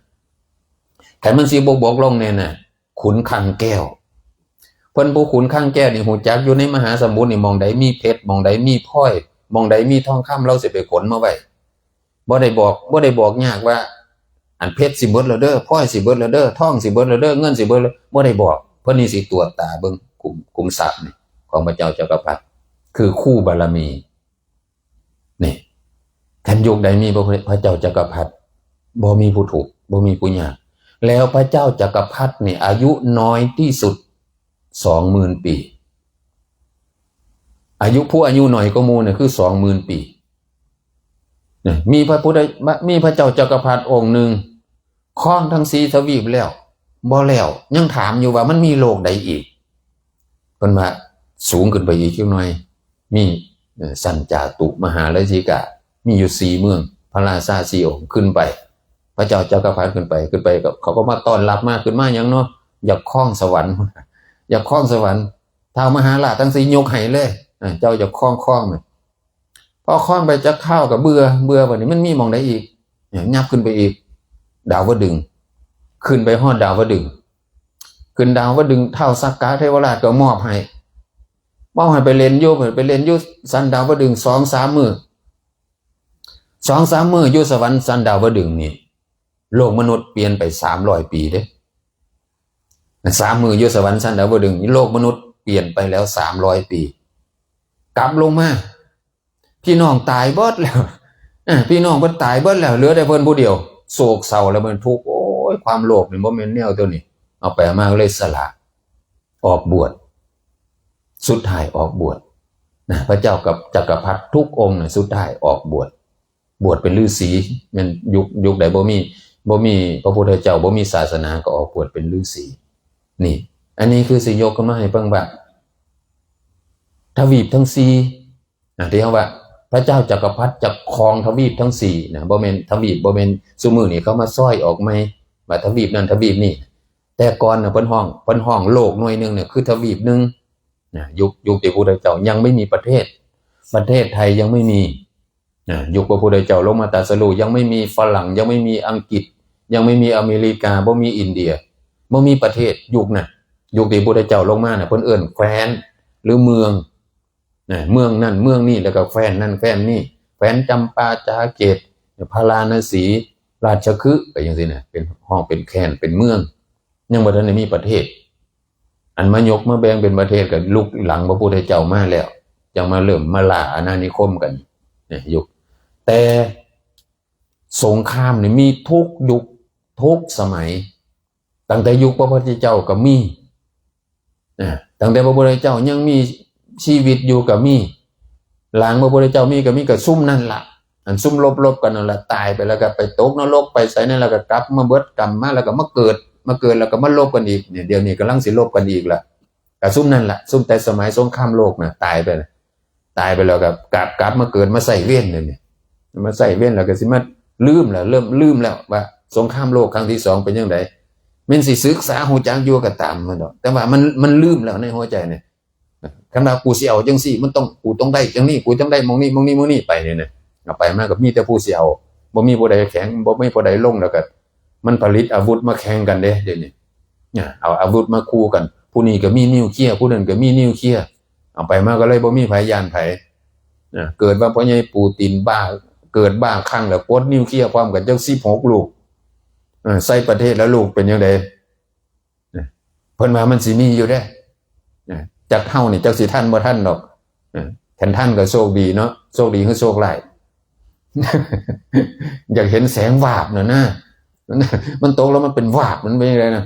แต่มันสิบ่บกลงแน่น่ะ ขุนคลังแก้ว เพิ่นผู้ขุนคลังแก้วนี่ฮู้จักอยู่ในมหาสมุทรนี่ หม่องใดมีเพชร หม่องใดมีพลอย หม่องใดมีทองคำ ลาวสิไปขนมาไว้ บ่ได้บอก บ่ได้บอกยากว่า อันเพชรสิเบิดแล้วเด้อ พลอยสิเบิดแล้วเด้อ ทองสิเบิดแล้วเด้อ เงินสิเบิดแล้ว บ่ได้บอก เพิ่นนี่สิตรวจตาเบิ่งขุม ขุมทรัพย์นี่ ของพระเจ้าจักรพรรดิ คือคู่บารมี นี่ คันยุคใดมีพระ พระเจ้าจักรพรรดิ บ่มีผู้ทุกข์ บ่มีผู้ยาก แล้วพระเจ้าจักรพรรดินี่อายุน้อยที่สุด สองหมื่น ปี อายุ ผู้อายุน้อยกว่าหมู่เนี่ยคือ สองหมื่น ปี เนี่ย มีพระพุทธ มีพระเจ้าจักรพรรดิองค์หนึ่ง ครองทั้งสี่ทวีปแล้ว บ่แล้ว ยังถามอยู่ว่ามันมีโลกใดอีก เพิ่นว่าสูงขึ้นไปอีกจักหน่อย มี เอ่อ สันจาตุ มหาลาสิกะ มีอยู่สี่เมือง พระราชาสี่องค์ขึ้นไป พระเจ้าจักรพรรดิขึ้นไป ขึ้นไปก็ เขาก็มาต้อนรับ มา ขึ้นมาหยังเนาะ อยากครองสวรรค์ อยากครองสวรรค์ ท้าวมหาราชทั้งสี่ยกให้เลย อ่า เจ้าอยากครอง ครองเลย พอครองไปจักคราวก็เบื่อ เบื่อ บัดนี้มันมีหม่องใดอีก เนี่ย ยับขึ้นไปอีก ดาวดึงส์ ขึ้นไปฮอดดาวดึงส์ ขึ้นดาวดึงส์ ท้าวสักกะเทวราชก็มอบให้ มอบให้ไปเล่นอยู่ ไปเล่นอยู่สันดาวดึงส์สองสามมื้อ สองสามมื้ออยู่สวรรค์สันดาวดึงส์นี่ โลกมนุษย์เปลี่ยนไปสามร้อยปีเด้ สามมื้ออยู่สวรรค์สันดาวดึงส์ โลกมนุษย์เปลี่ยนไปแล้วสามร้อยปี กลับลงมา พี่น้องตายเบิดแล้ว อ่ะ พี่น้องเพิ่นตายเบิดแล้ว เหลือแต่เพิ่นผู้เดียว โศกเศร้าแล้วเพิ่นทุกข์ โอ้ย ความโลภนี่บ่แม่นแนวตัวนี้ เอาไปเอามาก็เลยสละ ออกบวช สุดท้ายออกบวช นะ พระเจ้ากับจักรพรรดิทุกองค์น่ะ สุดท้ายออกบวช บวชเป็นฤาษี แม่นยุค ยุคใดบ่มี บ่มีพระพุทธเจ้า บ่มีศาสนา ก็ออกบวชเป็นฤาษี นี่ อันนี้คือสิยกขึ้นมาให้ฟังว่า ทวีปทั้งสี่ นะ ที่เขาว่า พระเจ้าจักรพรรดิจะครองทวีปทั้งสี่นะ บ่แม่นทวีป บ่แม่นซุมื้อนี้เขามาซอยออกใหม่ ว่าทวีปนั่นทวีปนี่ แต่ก่อนน่ะเพิ่นฮ้อง เพิ่นฮ้องโลกหน่วยหนึ่งเนี่ยคือทวีปหนึ่งนะ ยุค ยุคที่พระพุทธเจ้ายังไม่มีประเทศ ประเทศไทยยังไม่มีนะ ยุคพระพุทธเจ้าลงมาตรัสรู้ยังไม่มีฝรั่ง ยังไม่มีอังกฤษ ยังไม่มีอเมริกา บ่มีอินเดีย บ่มีประเทศยุคน่ะ ยุคที่พระพุทธเจ้าลงมาน่ะ เพิ่นเอิ้นแคว้นหรือเมือง นะ เมืองนั่นเมืองนี่ แล้วก็แคว้นนั่นแคว้นนี่ แคว้นจำปา สาเกต พาราณสี ราชคฤห์ ไปจังซี่นะ เป็นฮ้องเป็นแคว้นเป็นเมือง ยังบ่ทันได้มีประเทศ อันมายกมาแบ่งเป็นประเทศก็ลุกหลังพระพุทธเจ้ามาแล้ว จังมาเริ่มมาล่าอาณานิคมกัน เนี่ย ยุค แต่สงครามนี่มีทุกยุคทุกสมัย ตั้งแต่ยุคพระพุทธเจ้าก็มี นะ ตั้งแต่พระพุทธเจ้ายังมีชีวิตอยู่ก็มี หลังพระพุทธเจ้ามีก็มี ก็ซุมนั่นล่ะ อันซุมลบๆกันนั่นล่ะ ตายไปแล้วก็ไปตกนรกไปไสนั่น แล้วก็กลับมาเบิดกรรมมา แล้วก็มาเกิด มาเกิดแล้วก็มาลบกันอีก เนี่ย เดี๋ยวนี้กำลังสิลบกันอีกล่ะ ก็ซุมนั่นล่ะ ซุมแต่สมัยสงครามโลกน่ะ ตายไปน่ะ ตายไปแล้วก็กลับ กลับมาเกิดมาใส่เวรเลยเนี่ย มาใส่เวรแล้วก็สิมาลืมแล้ว เริ่มลืมแล้วว่าสงครามโลกครั้งที่สองเป็นจังใด แม่นสิศึกษาฮู้จักอยู่ก็ตามมันดอก แต่ว่ามัน มันลืมแล้วในหัวใจเนี่ย คันว่ากูสิเอาจังซี่ มันต้อง กูต้องได้จังนี้ กูต้องได้หม่องนี้ หม่องนี้ หม่องนี้ไปเนี่ยนะ เอาไปมาก็มีแต่ผู้สิเอา บ่มีผู้ใดแข็ง บ่มีผู้ใดลง แล้วก็มันผลิตอาวุธมาแข่งกันเด้ เดี๋ยวนี้ เนี่ย เอาอาวุธมาคู่กัน ผู้นี้ก็มีนิวเคลียร์ ผู้นั้นก็มีนิวเคลียร์ เอาไปมาก็เลยบ่มีไผย้านไผ นะ เกิดว่าพ่อใหญ่ปูตินบ้า เกิดบ้าคลั่งแล้วกดนิวเคลียร์พร้อมกันจักสิบหกลูก เออ ใส่ประเทศแล้วลูกเป็นจังใด นะ เพิ่นว่ามันสิมีอยู่เด้ นะ จักเฮานี่จักสิทันบ่ทันดอก นะ คันทันก็โชคดีเนาะ โชคดีคือโชคร้าย อยากเห็นแสงวาบน่ะนะ มันตกแล้วมันเป็นวาบ มันเป็นจังไดนะ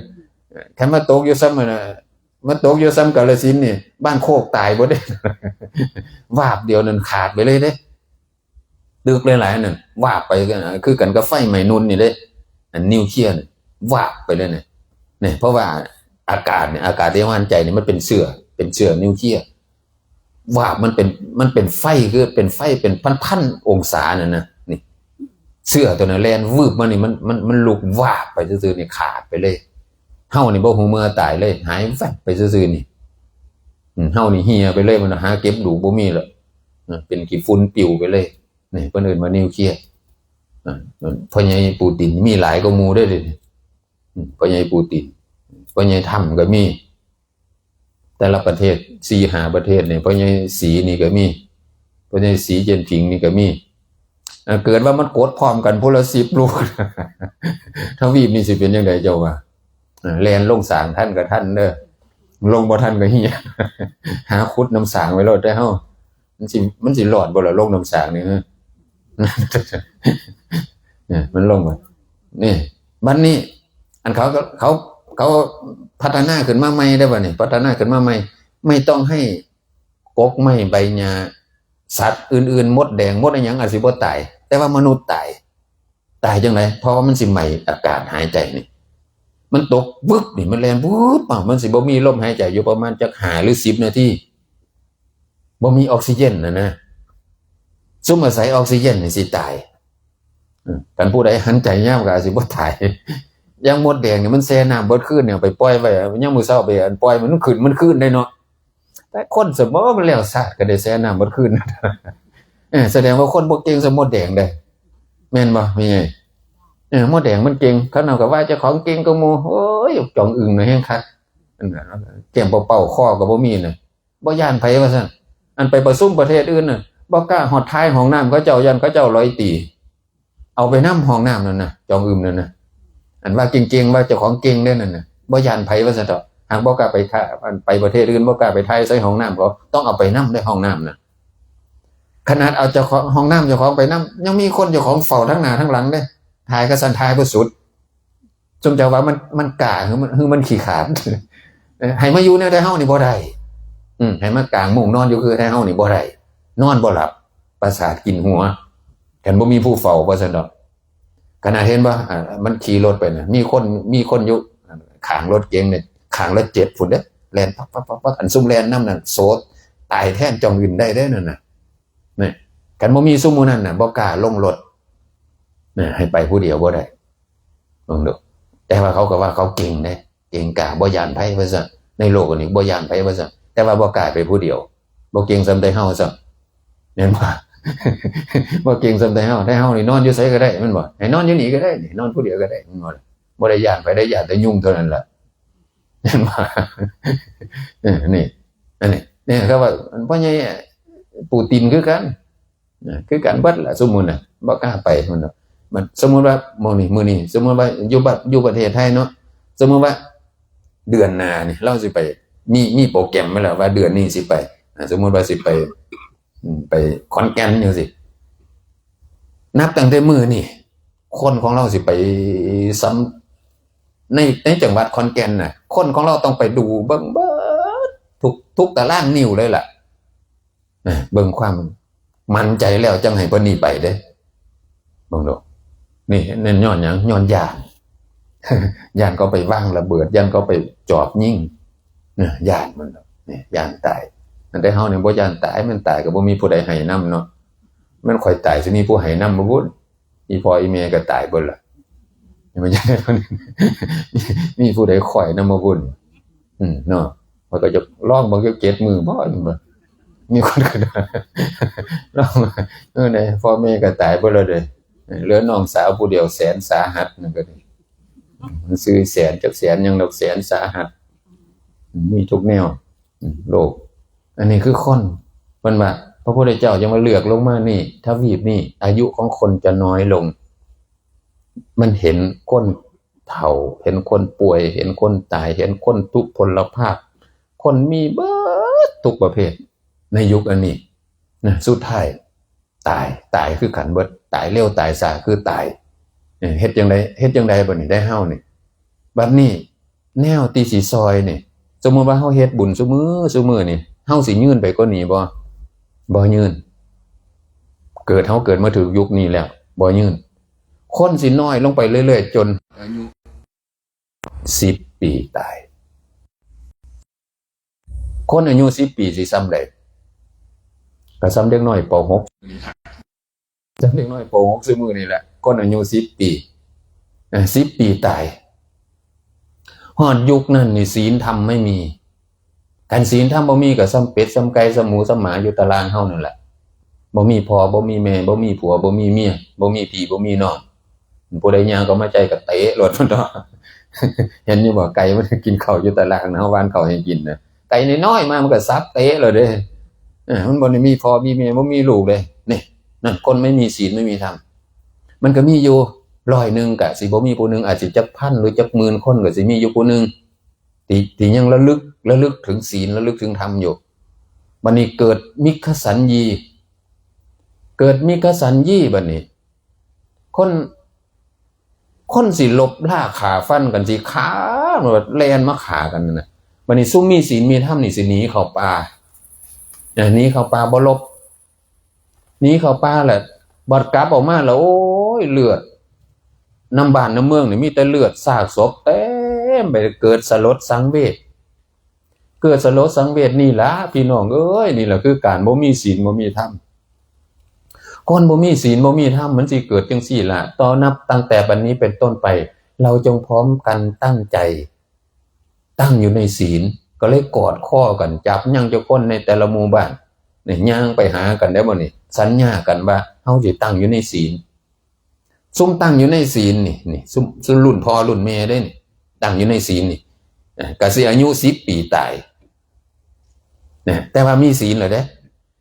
คันมาตกอยู่ซ้ำน่ะ มาตกอยู่ซ้ำกาฬสินธุ์นี่ บ้านโคกตายเบิดเด้ วาบเดียวนั่นขาดไปเลยเด้ ตึกหลายๆนั่นวาบไปกันนะ คือกันกับไฟไหม้นุ่นนี่เด้ อันนิวเคลียร์นี่ วาบไปเลยเนี่ย เนี่ย เพราะว่าอากาศเนี่ย อากาศที่หัวใจเนี่ยมันเป็นเชื้อ เป็นเชื้อนิวเคลียร์ วาบมันเป็น มันเป็นไฟ คือเป็นไฟเป็นพันๆองศานั่นนะ นี่ เชื้อตัวนั้นแล่นวืบมานี่ มัน มัน มันลุกวาบไปซื่อๆนี่ ขาดไปเลย เฮานี่บ่ฮู้เมื่อตายเลย หายแวบไปซื่อๆนี่ อืม เฮานี่เหี่ยไปเลย มันหาเก็บดูกบ่มีแล้ว เออ เป็นขี้ฝุ่นปิวไปเลย นี่ เพิ่นเอิ้นว่านิวเคลียร์ อ่า พ่อใหญ่ปูตินมีหลายกว่าหมู่เด้อเดี๋ยวนี้ อืม พ่อใหญ่ปูติน พ่อใหญ่ทรัมป์ก็มี แต่ละประเทศ สี่ห้าประเทศนี่ พ่อใหญ่สีนี่ก็มี พ่อใหญ่สีเจินผิงนี่ก็มี อ่า เกิดว่ามันกดพร้อมกันพุนละสิบลูก ทวีปนี่สิเป็นจั่งใดเจ้าว่า อ่า แล่นลงสร้างทันก็ทันเด้อ ลงบ่ทันก็เฮีย หาขุดน้ำสร้างไว้โลดแต่เฮา มันสิ มันสิรอดบ่ล่ะ ลงน้ำสร้างนี่ ฮะ เนี่ย มันลงมา นี่ บัดนี้ อันเขาก็ เขา เขาพัฒนาขึ้นมาใหม่ได้บ่นี่ พัฒนาขึ้นมาใหม่ ไม่ต้องให้กกไม้ใบหญ้า สัตว์อื่นๆ มดแดง มดอะหยังอาจสิบ่ตาย แต่ว่ามนุษย์ตาย ตายจั่งใด เพราะว่ามันสิไหม้อากาศหายใจนี่ มันตกวึบนี่ มันแล่นวืบ อ้าว มันสิบ่มีลมหายใจอยู่ประมาณจักห้าหรือสิบนาที บ่มีออกซิเจนน่ะนะ ซุมอาศัยออกซิเจนนี่สิตาย อืม คันผู้ใดหันใจยามก็อาจสิบ่ตาย อย่างมดแดงนี่มันแช่น้ำเบิดคืนเนี่ย ไปปล่อยไว้ ยามมื้อเช้าไปอันปล่อยมันขึ้น มันขึ้นได้เนาะ แต่คนสมมุติว่ามันแล้วซาดก็ได้แช่น้ำเบิดคืน เออ แสดงว่าคนบ่เก่งสำมดแดงเด้ แม่นบ่ มีไง เออ มดแดงมันเก่ง เขาเฮาก็ว่าเจ้าของเก่งกว่าหมู่ โอ้ย จองอึ่งน่ะแฮงคัก อันนั้น แก้มเป่าๆ คอก็บ่มีน่ะ บ่ย้านไผว่าซั่น อันไปประชุมประเทศอื่นน่ะ บ่กล้าฮอดถ่ายห้องน้ำเขาเจ้า ย้านเขาเจ้าลอยตี เอาไปนำห้องน้ำนั่นน่ะ จองอึ่งนั่นน่ะ อันว่าเก่งๆ ว่าเจ้าของเก่งเด้นั่นน่ะ บ่ย้านไผว่าซั่นเถาะ หากบ่กล้าไปถ่าย อันไปประเทศอื่น บ่กล้าไปถ่ายใส่ห้องน้ำเขา ต้องเอาไปนำในห้องน้ำน่ะ ขนาดเอาเจ้าของห้องน้ำเจ้าของไปนำ ยังมีคนเจ้าของเฝ้าทั้งหน้าทั้งหลังเด้ ถ่ายก็สั่นถ่ายบ่สุด ซุมเจ้าว่ามัน มันกล้า หรือมัน หรือมันขี้ขลาด เออ ให้มาอยู่แนวแต่เฮานี่บ่ได้ อืม ให้มากางมุ้งนอนอยู่คือแต่เฮานี่บ่ได้ นอนบ่หลับ ประสาทกินหัว คันบ่มีผู้เฝ้าว่าซั่นดอก ขนาดเห็นบ่ อ่า มันขี่รถไปน่ะ มีคน มีคนอยู่ข้างรถเก๋งเนี่ย ข้างละเจ็ดพุ้นเด้ แล่นปั๊บปั๊บปั๊บปั๊บ อันซุมแล่นนำนั่น โสด ตายแทนจองอึ่งได้เด้นั่นน่ะ นี่ คันบ่มีซุมหมู่นั่นน่ะ บ่กล้าลงรถ นะ ให้ไปผู้เดียวบ่ได้ เบิ่งดู แต่ว่าเขาก็ว่าเขาเก่งเด้ เก่งกล้า บ่ย้านไผว่าซั่น ในโลกอันนี้บ่ย้านไผว่าซั่น แต่ว่าบ่กล้าไปผู้เดียว บ่เก่งส่ำแต่เฮาซ้ำ แม่นบ่ บ่เก่งส่ำแต่เฮา แต่เฮานี่นอนอยู่ไสก็ได้ แม่นบ่ ให้นอนอยู่นี่ก็ได้นี่ นอนผู้เดียวก็ได้ แม่นบ่ บ่ได้ย้านไผ ได้ย้านแต่ยุงเท่านั้นล่ะ แม่นบ่ เออ นี่ อันนี้ เนี่ย เขาว่า พ่อใหญ่ปูตินคือกัน นะ คือกันเบิดล่ะ ซุมหมู่น่ะ บ่กล้าไป มันเนาะ มัน สมมุติว่ามื้อนี้ มื้อนี้ สมมุติว่าอยู่บัด อยู่ประเทศไทยเนาะ สมมุติว่าเดือนหน้านี่ เราสิไป มี มีโปรแกรมไว้แล้วว่าเดือนนี้สิไป อ่า สมมุติว่าสิไป อืม ไปขอนแก่นจั่งซี้ นับตั้งแต่มื้อนี้ คนของเราสิไปซ้ำ ใน ในจังหวัดขอนแก่นน่ะ คนของเราต้องไปดูเบิ่งเบิดทุก ทุกตารางนิ้วเลยล่ะ นะ เบิ่งความมั่นใจแล้วจั่งให้เพิ่นนี่ไปเด้ เบิ่งดู นี่ นั่นย้อนหยัง ย้อนย้าน ย้านเขาไปวางระเบิด ย้านเขาไปจอบยิง นะ ย้านมันดอก นี่ ย้านตาย อันแต่เฮานี่บ่ย้านตาย มันตายก็บ่มีผู้ใดให้นำเนาะ มันข่อยตายสิมีผู้ให้นำบ่บุญ อีพ่ออีแม่ก็ตายเบิดล่ะ มันจะ มีผู้ใดข่อยนำบ่บุญ อืม เนาะ มันก็จะลองเบิ่งจักเจ็ดมื้อบ่ มีคนก็ลอง เออ เนี่ย พ่อแม่ก็ตายเบิดแล้วเด้ เหลือน้องสาวผู้เดียวแสนสาหัสนั่นก็ดี มันชื่อแสน จักแสนหยังดอก แสนสาหัส มีทุกแนว อืม โลก อันนี้คือคน มันว่า พระพุทธเจ้ายังมาเลือกลงมานี่ ทวีปนี่ อายุของคนจะน้อยลง มันเห็นคนเฒ่า เห็นคนป่วย เห็นคนตาย เห็นคนทุพพลภาพ คนมีเบิดทุกประเภท ในยุคอันนี้ นะ สุดท้าย ตาย ตายคือกันเบิด ตายเร็วตายช้าคือตาย เอ้ย เฮ็ดจั่งใด เฮ็ดจั่งใดบัดนี้ ได้เฮานี่ บัดนี้ แนวที่สิซ่อยนี่ สมมุติว่าเฮาเฮ็ดบุญซุมื้อซุมื้อนี่ เฮาสิยืนไปกว่านี้บ่ บ่ยืน เกิด เฮาเกิดมาถึงยุคนี้แล้ว บ่ยืน คนสิน้อยลงไปเรื่อยๆ จนอายุสิบปีตาย คนอายุสิบปีสิส่ำใด ก็ส่ำเด็กน้อย ป.หก ส่ำเด็กน้อย ป.หก ซุมื้อนี่แหละ คนอายุสิบปี เอ้อ สิบปีตาย ฮอดยุคนั้นนี่ศีลธรรมไม่มี คันศีลธรรมบ่มีก็ส่ำเป็ด ส่ำไก่ ส่ำหมู ส่ำหมาอยู่ตารางเฮานั่นแหละ บ่มีพ่อ บ่มีแม่ บ่มีผัว บ่มีเมีย บ่มีพี่ บ่มีน้อง ผู้ใดย่างเข้ามาใกล้ก็เตะโลด เนาะ เห็นอยู่บ่ ไก่มันกินข้าวอยู่ตารางนะ เฮาหว่านข้าวให้กินนะ ไก่น้อยๆมามันก็สับเตะเลยเด้ เออ มันบ่ได้มีพ่อมีแม่ บ่มีลูกเลย นี่ นั่น คนไม่มีศีลไม่มีธรรม มันก็มีอยู่ร้อยหนึ่ง ก็สิบ่มีผู้หนึ่ง อาจสิจักพันหรือจักหมื่นคน ก็สิมีอยู่ผู้หนึ่ง ที่ ที่ยังระลึก ระลึกถึงศีล ระลึกถึงธรรมอยู่ บัดนี้เกิดมิจฉาสัญญี เกิดมิจฉาสัญญี บัดนี้ คน คนสิลบราฆ่าฟันกัน สิฆ่า แล่นมาฆ่ากันนั่นน่ะ บัดนี้ซุมมีศีลมีธรรมนี่สิหนีเข้าป่า เออ หนีเข้าป่า บ่ลบ หนีเข้าป่าแหละ บัดกลับออกมาแล้ว โอ้ย เลือด นำบ้านนำเมืองนี่มีแต่เลือด ซากศพเต็มไป เกิดสลดสังเวช เกิดสลดสังเวช นี่ล่ะ พี่น้องเอ้ย นี่ล่ะคือการบ่มีศีลบ่มีธรรม คนบ่มีศีลบ่มีธรรม มันสิเกิดจังซี่ล่ะ ต่อนับตั้งแต่บัดนี้เป็นต้นไป เราจงพร้อมกันตั้งใจ ตั้งอยู่ในศีล ก็เลยกอดคอกัน จับยังเจ้าคนในแต่ละหมู่บ้าน นี่ ย่างไปหากันได้บ่นี่ สัญญากันว่าเฮาสิตั้งอยู่ในศีล ซุมตั้งอยู่ในศีลนี่ นี่ ซุม ซุมรุ่นพ่อรุ่นแม่เด้นี่ ตั้งอยู่ในศีลนี่ เอ่อ ก็สิอายุสิบปีตาย นะ แต่ว่ามีศีลแล้วเด้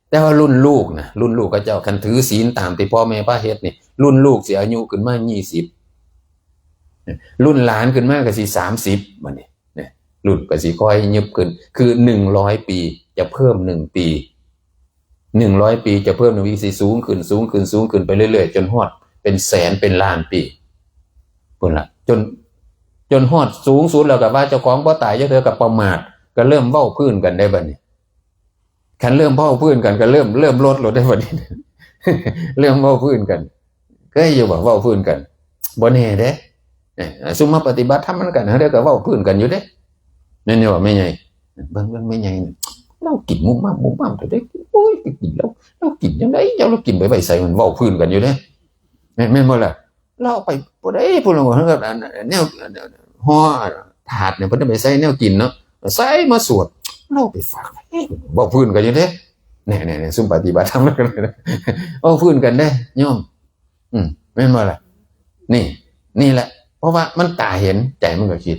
แต่ว่ารุ่นลูกนะ รุ่นลูกเขาเจ้า คันถือศีลตามที่พ่อแม่พาเฮ็ดนี่ รุ่นลูกสิอายุขึ้นมายี่สิบ รุ่นหลานขึ้นมาก็สิสามสิบ บัดนี้ นะ รุ่นก็สิค่อยยุบขึ้น คือหนึ่งร้อยปี จะเพิ่มหนึ่งปี หนึ่งร้อยปี จะเพิ่มหนึ่งปี สิสูงขึ้น สูงขึ้น สูงขึ้นไปเรื่อยๆ จนฮอดเป็นแสนเป็นล้านปี พุ้นล่ะ จน จนฮอดสูงสุดแล้วก็ว่าเจ้าของบ่ตายจักเทื่อ ก็ประมาท ก็เริ่มเว้าพื้นกันได้บัดนี้ คันเริ่มเว้าพื้นกันก็เริ่ม เริ่มลดลงได้บัดนี้ เริ่มเว้าพื้นกัน เคยอยู่บ่ เว้าพื้นกัน บ่แน่เด้ เอ้ย ซุมมาปฏิบัติธรรมมันกัน เฮาเด้อ ก็เว้าพื้นกันอยู่เด้ แม่นอยู่บ่แม่ใหญ่ เบิ่ง เบิ่งแม่ใหญ่นี่ เรากินมุมมามมุมมามเถอะเด้ โอ้ย ไปกินแล้ว เรากินจังได๋ เจ้าเรากินไปไว้ไส มันเว้าพื้นกันอยู่เด้ แม่น แม่นบ่ล่ะ เราไปบ่ได้ พุ้นล่ะ เพิ่นก็อัน แนว ห่อถาดเนี่ย เพิ่นเอาไปใส่แนวกินเนาะ ใส่มาสวด เราไปฝากไว้ เว้าพื้นกันอยู่เด้ แน่ๆๆ ซุมปฏิบัติธรรม เว้าพื้นกันเด้ โยม อืม แม่นบ่ล่ะ นี่ นี่แหละ เพราะว่ามันตาเห็น ใจมันก็คิด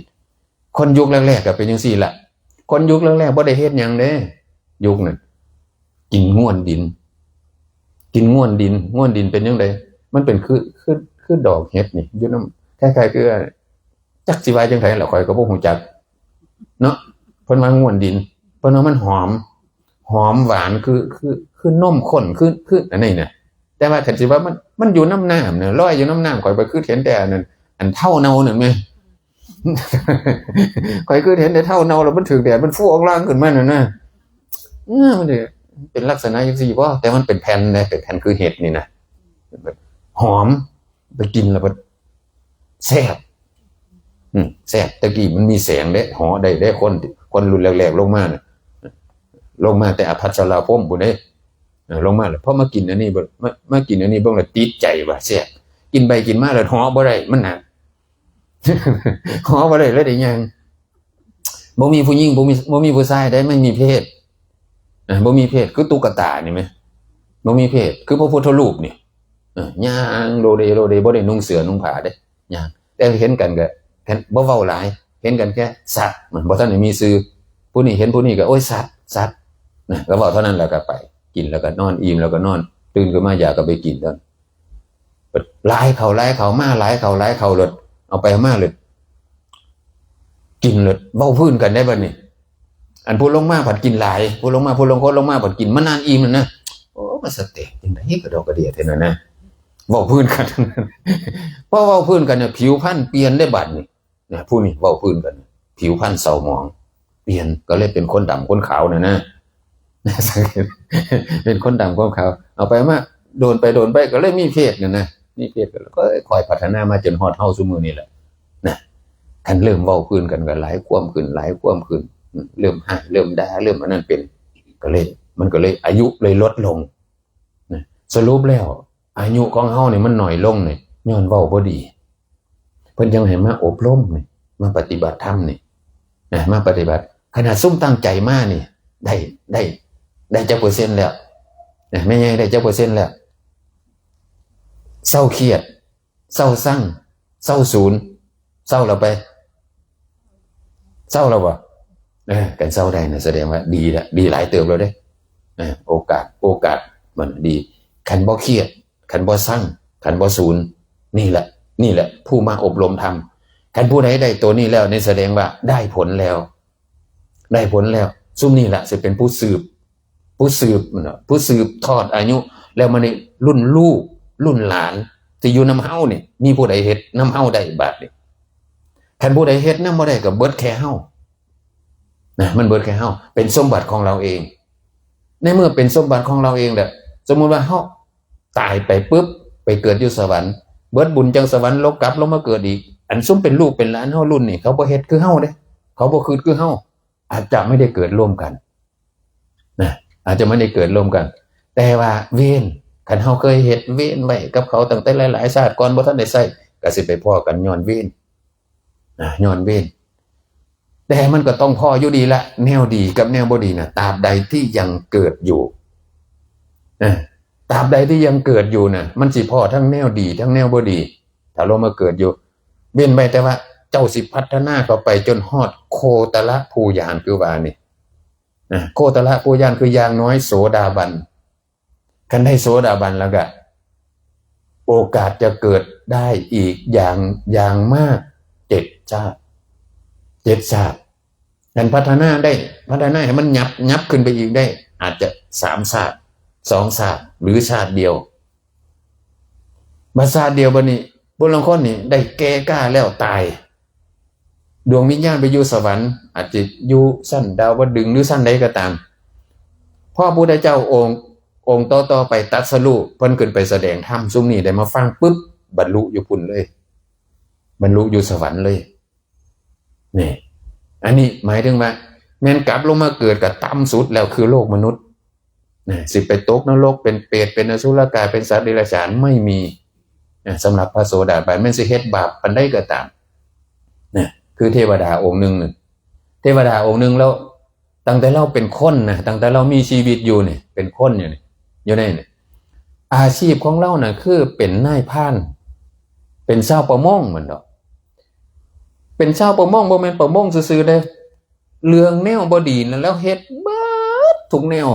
คนยุคแรกๆ ก็เป็นจังซี่ล่ะ คนยุคแรกๆ บ่ได้เฮ็ดหยังเด้ ยุคนั้น กินง่วนดิน กินง่วนดิน ง่วนดินเป็นจังได มันเป็นคือ คือ คือดอกเห็ดนี่ อยู่นำ คล้ายๆ คือ จักสิว่าจังไดล่ะ ข้อยก็บ่ฮู้จัก เนาะ เพิ่นว่าง่วนดิน เพิ่นว่ามันหอม หอมหวาน คือ คือ คือนมข้น คือ คืออันนี้น่ะ แต่ว่าคันสิว่ามัน มันอยู่นำน้ำน่ะ ลอยอยู่นำน้ำ ข้อยไปคือเห็นแต่อันนั้น อันเถ้าเน่านั่นแหม ข้อยคือเห็นแต่เถ้าเน่าแล้วมันถืกแดด มันฟูออกล่างขึ้นมานั่นนะ เออ มันเป็นลักษณะจังซี่บ่ แต่มันเป็นแผ่นนะ เป็นแผ่นคือเห็ดนี่นะ หอม ไปกินแล้วมันแซ่บ อืม แซ่บ แต่กี้มันมีแสงเด้ ห่อได้เด้ คน คนรุ่นแรกๆ ลงมาน่ะ ลงมาแต่อภัสราพรหมพุ้นเด้ เออ ลงมาแล้ว พอมากินอันนี้เบิ่ง มา มากินอันนี้เบิ่งแล้วติดใจว่าแซ่บ กินไปกินมาแล้วห่อบ่ได้ มันหนัก ห่อบ่ได้เลย ได้ย่าง บ่มีผู้หญิง บ่มี บ่มีผู้ชายได้ ไม่มีเพศ อ่ะ บ่มีเพศ คือตุ๊กตานี่แหม บ่มีเพศ คือพระพุทธรูปนี่ เออ ย่างโลเลโลเล บ่ได้นุ่งเสื้อนุ่งผ้าเด้ ย่าง แต่เห็นกันก็ เห็น บ่เว้าหลาย เห็นกันแค่สัตว์ มันบ่ทันได้มีชื่อ ผู้นี้เห็นผู้นี้ก็ โอ้ย สัตว์ สัตว์ นะ ก็เว้าเท่านั้นแล้วก็ไป กินแล้วก็นอน อิ่มแล้วก็นอน ตื่นขึ้นมาอยากก็ไปกินเท่านั้น หลายเข้าหลายเข้า มาหลายเข้าหลายเข้า โลด เอาไปเอามา โลด กิน โลด เว้าพื้นกันได้บัดนี้ อันผู้ลงมาผัดกินหลาย ผู้ลงมา ผู้ลงคนลงมาผัดกิน มันนานอิ่มแล้วนะ โอ้ มันสะแตกจังได๋ กระดอกกระเดียแท้นั่นนะ เว้าพื้นกัน พอเว้าพื้นกันเนี่ย ผิวพรรณเปลี่ยนได้บัดนี้ นะ ผู้นี้เว้าพื้นกัน ผิวพรรณเศร้าหมอง เปลี่ยน ก็เลยเป็นคนดำคนขาวน่ะนะ เป็นคนดำคนขาว เอาไปมา โดนไปโดนไปก็เลยมีเพศน่ะนะ มีเพศก็เลยค่อยพัฒนามาจนฮอดเฮาซุมื้อนี้แหละ นะ คันเริ่มเว้าพื้นกันก็หลายความขึ้น หลายความขึ้น เริ่มฮ้าย เริ่มด่า เริ่มอันนั้นเป็น ก็เลย มันก็เลยอายุเลยลดลง นะ สรุปแล้ว อายุของเฮานี่มันน้อยลงนี่ ย้อนเว้าบ่ดี เพิ่นจั่งให้มาอบรมนี่ มาปฏิบัติธรรมนี่ นะ มาปฏิบัติ ขนาดซุมตั้งใจมานี่ ได้ ได้ ได้จักเปอร์เซ็นต์แล้ว นะ แม่ใหญ่ได้จักเปอร์เซ็นต์แล้ว เซาเครียด เซาซัง เซาสูน เซาแล้วไป เซาแล้วบ่ เออ คันเซาได้นะ แสดงว่าดีละ ดีหลายเติบแล้วเด้ เออ โอกาส โอกาสมันดี คันบ่เครียด คันบ่ซัง คันบ่สูน นี่แหละ นี่แหละ ผู้มาอบรมธรรม คันผู้ใดได้ตัวนี้แล้ว นี่แสดงว่าได้ผลแล้ว ได้ผลแล้ว ซุมนี่แหละสิเป็นผู้สืบ ผู้สืบเนาะ ผู้สืบทอดอายุ แล้วมานี่รุ่นลูก รุ่นหลาน ที่อยู่นำเฮานี่ มีผู้ใดเฮ็ดนำเฮาได้บาดนี่ คันผู้ใดเฮ็ดนำบ่ได้ก็เบิดแค่เฮา นะ มันเบิดแค่เฮา เป็นสมบัติของเราเอง ในเมื่อเป็นสมบัติของเราเองแหละ สมมุติว่าเฮาตายไปปุ๊บ ไปเกิดอยู่สวรรค์ เบิดบุญจังสวรรค์ ลบกลับลงมาเกิดอีก อันซุมเป็นลูกเป็นหลานเฮารุ่นนี่ เขาบ่เฮ็ดคือเฮาเด้ เขาบ่คิดคือเฮา อาจจะไม่ได้เกิดร่วมกัน นะ อาจจะไม่ได้เกิดร่วมกัน แต่ว่าเวร คันเฮาเคยเฮ็ดเวรไว้กับเขาตั้งแต่หลายๆชาติก่อน บ่ทันได้ใช้ ก็สิไปพ้อกันย้อนเวร นะ ย้อนเวร แต่มันก็ต้องพ้ออยู่ดีละ แนวดีกับแนวบ่ดีนะ ตราบใดที่ยังเกิดอยู่ นะ ตราบใดที่ยังเกิดอยู่นะ มันสิพ้อทั้งแนวดีทั้งแนวบ่ดี ถ้าลงมาเกิดอยู่ เว้นไว้แต่ว่าเจ้าสิพัฒนาเข้าไปจนฮอดโคตรภูญาณ คือว่านี่ นะ โคตรภูญาณคืออย่างน้อยโสดาบัน คันได้โสดาบันแล้วก็ โอกาสจะเกิดได้อีกอย่าง อย่างมาก เจ็ดชาติ เจ็ดชาติ คันพัฒนาได้ พัฒนาให้มันยับ ยับขึ้นไปอีกได้ อาจจะสามชาติ สองชาติ หรือชาติเดียว บัดชาติเดียวบัดนี้ ผู้ลางคนนี่ได้แก่กล้าแล้วตาย ดวงวิญญาณไปอยู่สวรรค์ อาจจะอยู่ชั้นดาวดึงส์หรือชั้นใดก็ตาม พอพระพุทธเจ้าองค์ องค์ต่อๆไปตรัสรู้ เพิ่นขึ้นไปแสดงธรรม ซุมนี้ได้มาฟังปุ๊บ บรรลุอยู่พุ้นเลย บรรลุอยู่สวรรค์เลย นี่ อันนี้หมายถึงว่า แม่นกลับลงมาเกิดก็ต่ำสุดแล้วคือโลกมนุษย์ นะ สิไปตกนรก เป็นเปรต เป็นอสุรกาย เป็นสัตว์เดรัจฉาน ไม่มี นะ สำหรับพระโสดาบัน แม่นสิเฮ็ดบาปปานใดก็ตาม นะ คือเทวดาองค์หนึ่งน่ะ เทวดาองค์หนึ่งแล้ว ตั้งแต่เราเป็นคนนะ ตั้งแต่เรามีชีวิตอยู่นี่ เป็นคนอยู่นี่ อยู่ในนี่ อาชีพของเราน่ะคือเป็นนายพราน เป็นชาวประมงแม่นดอก เป็นชาวประมง บ่แม่นประมงซื่อๆเด้ เรื่องแนวบ่ดีนั่นแล้วเฮ็ดเบิดทุกแนว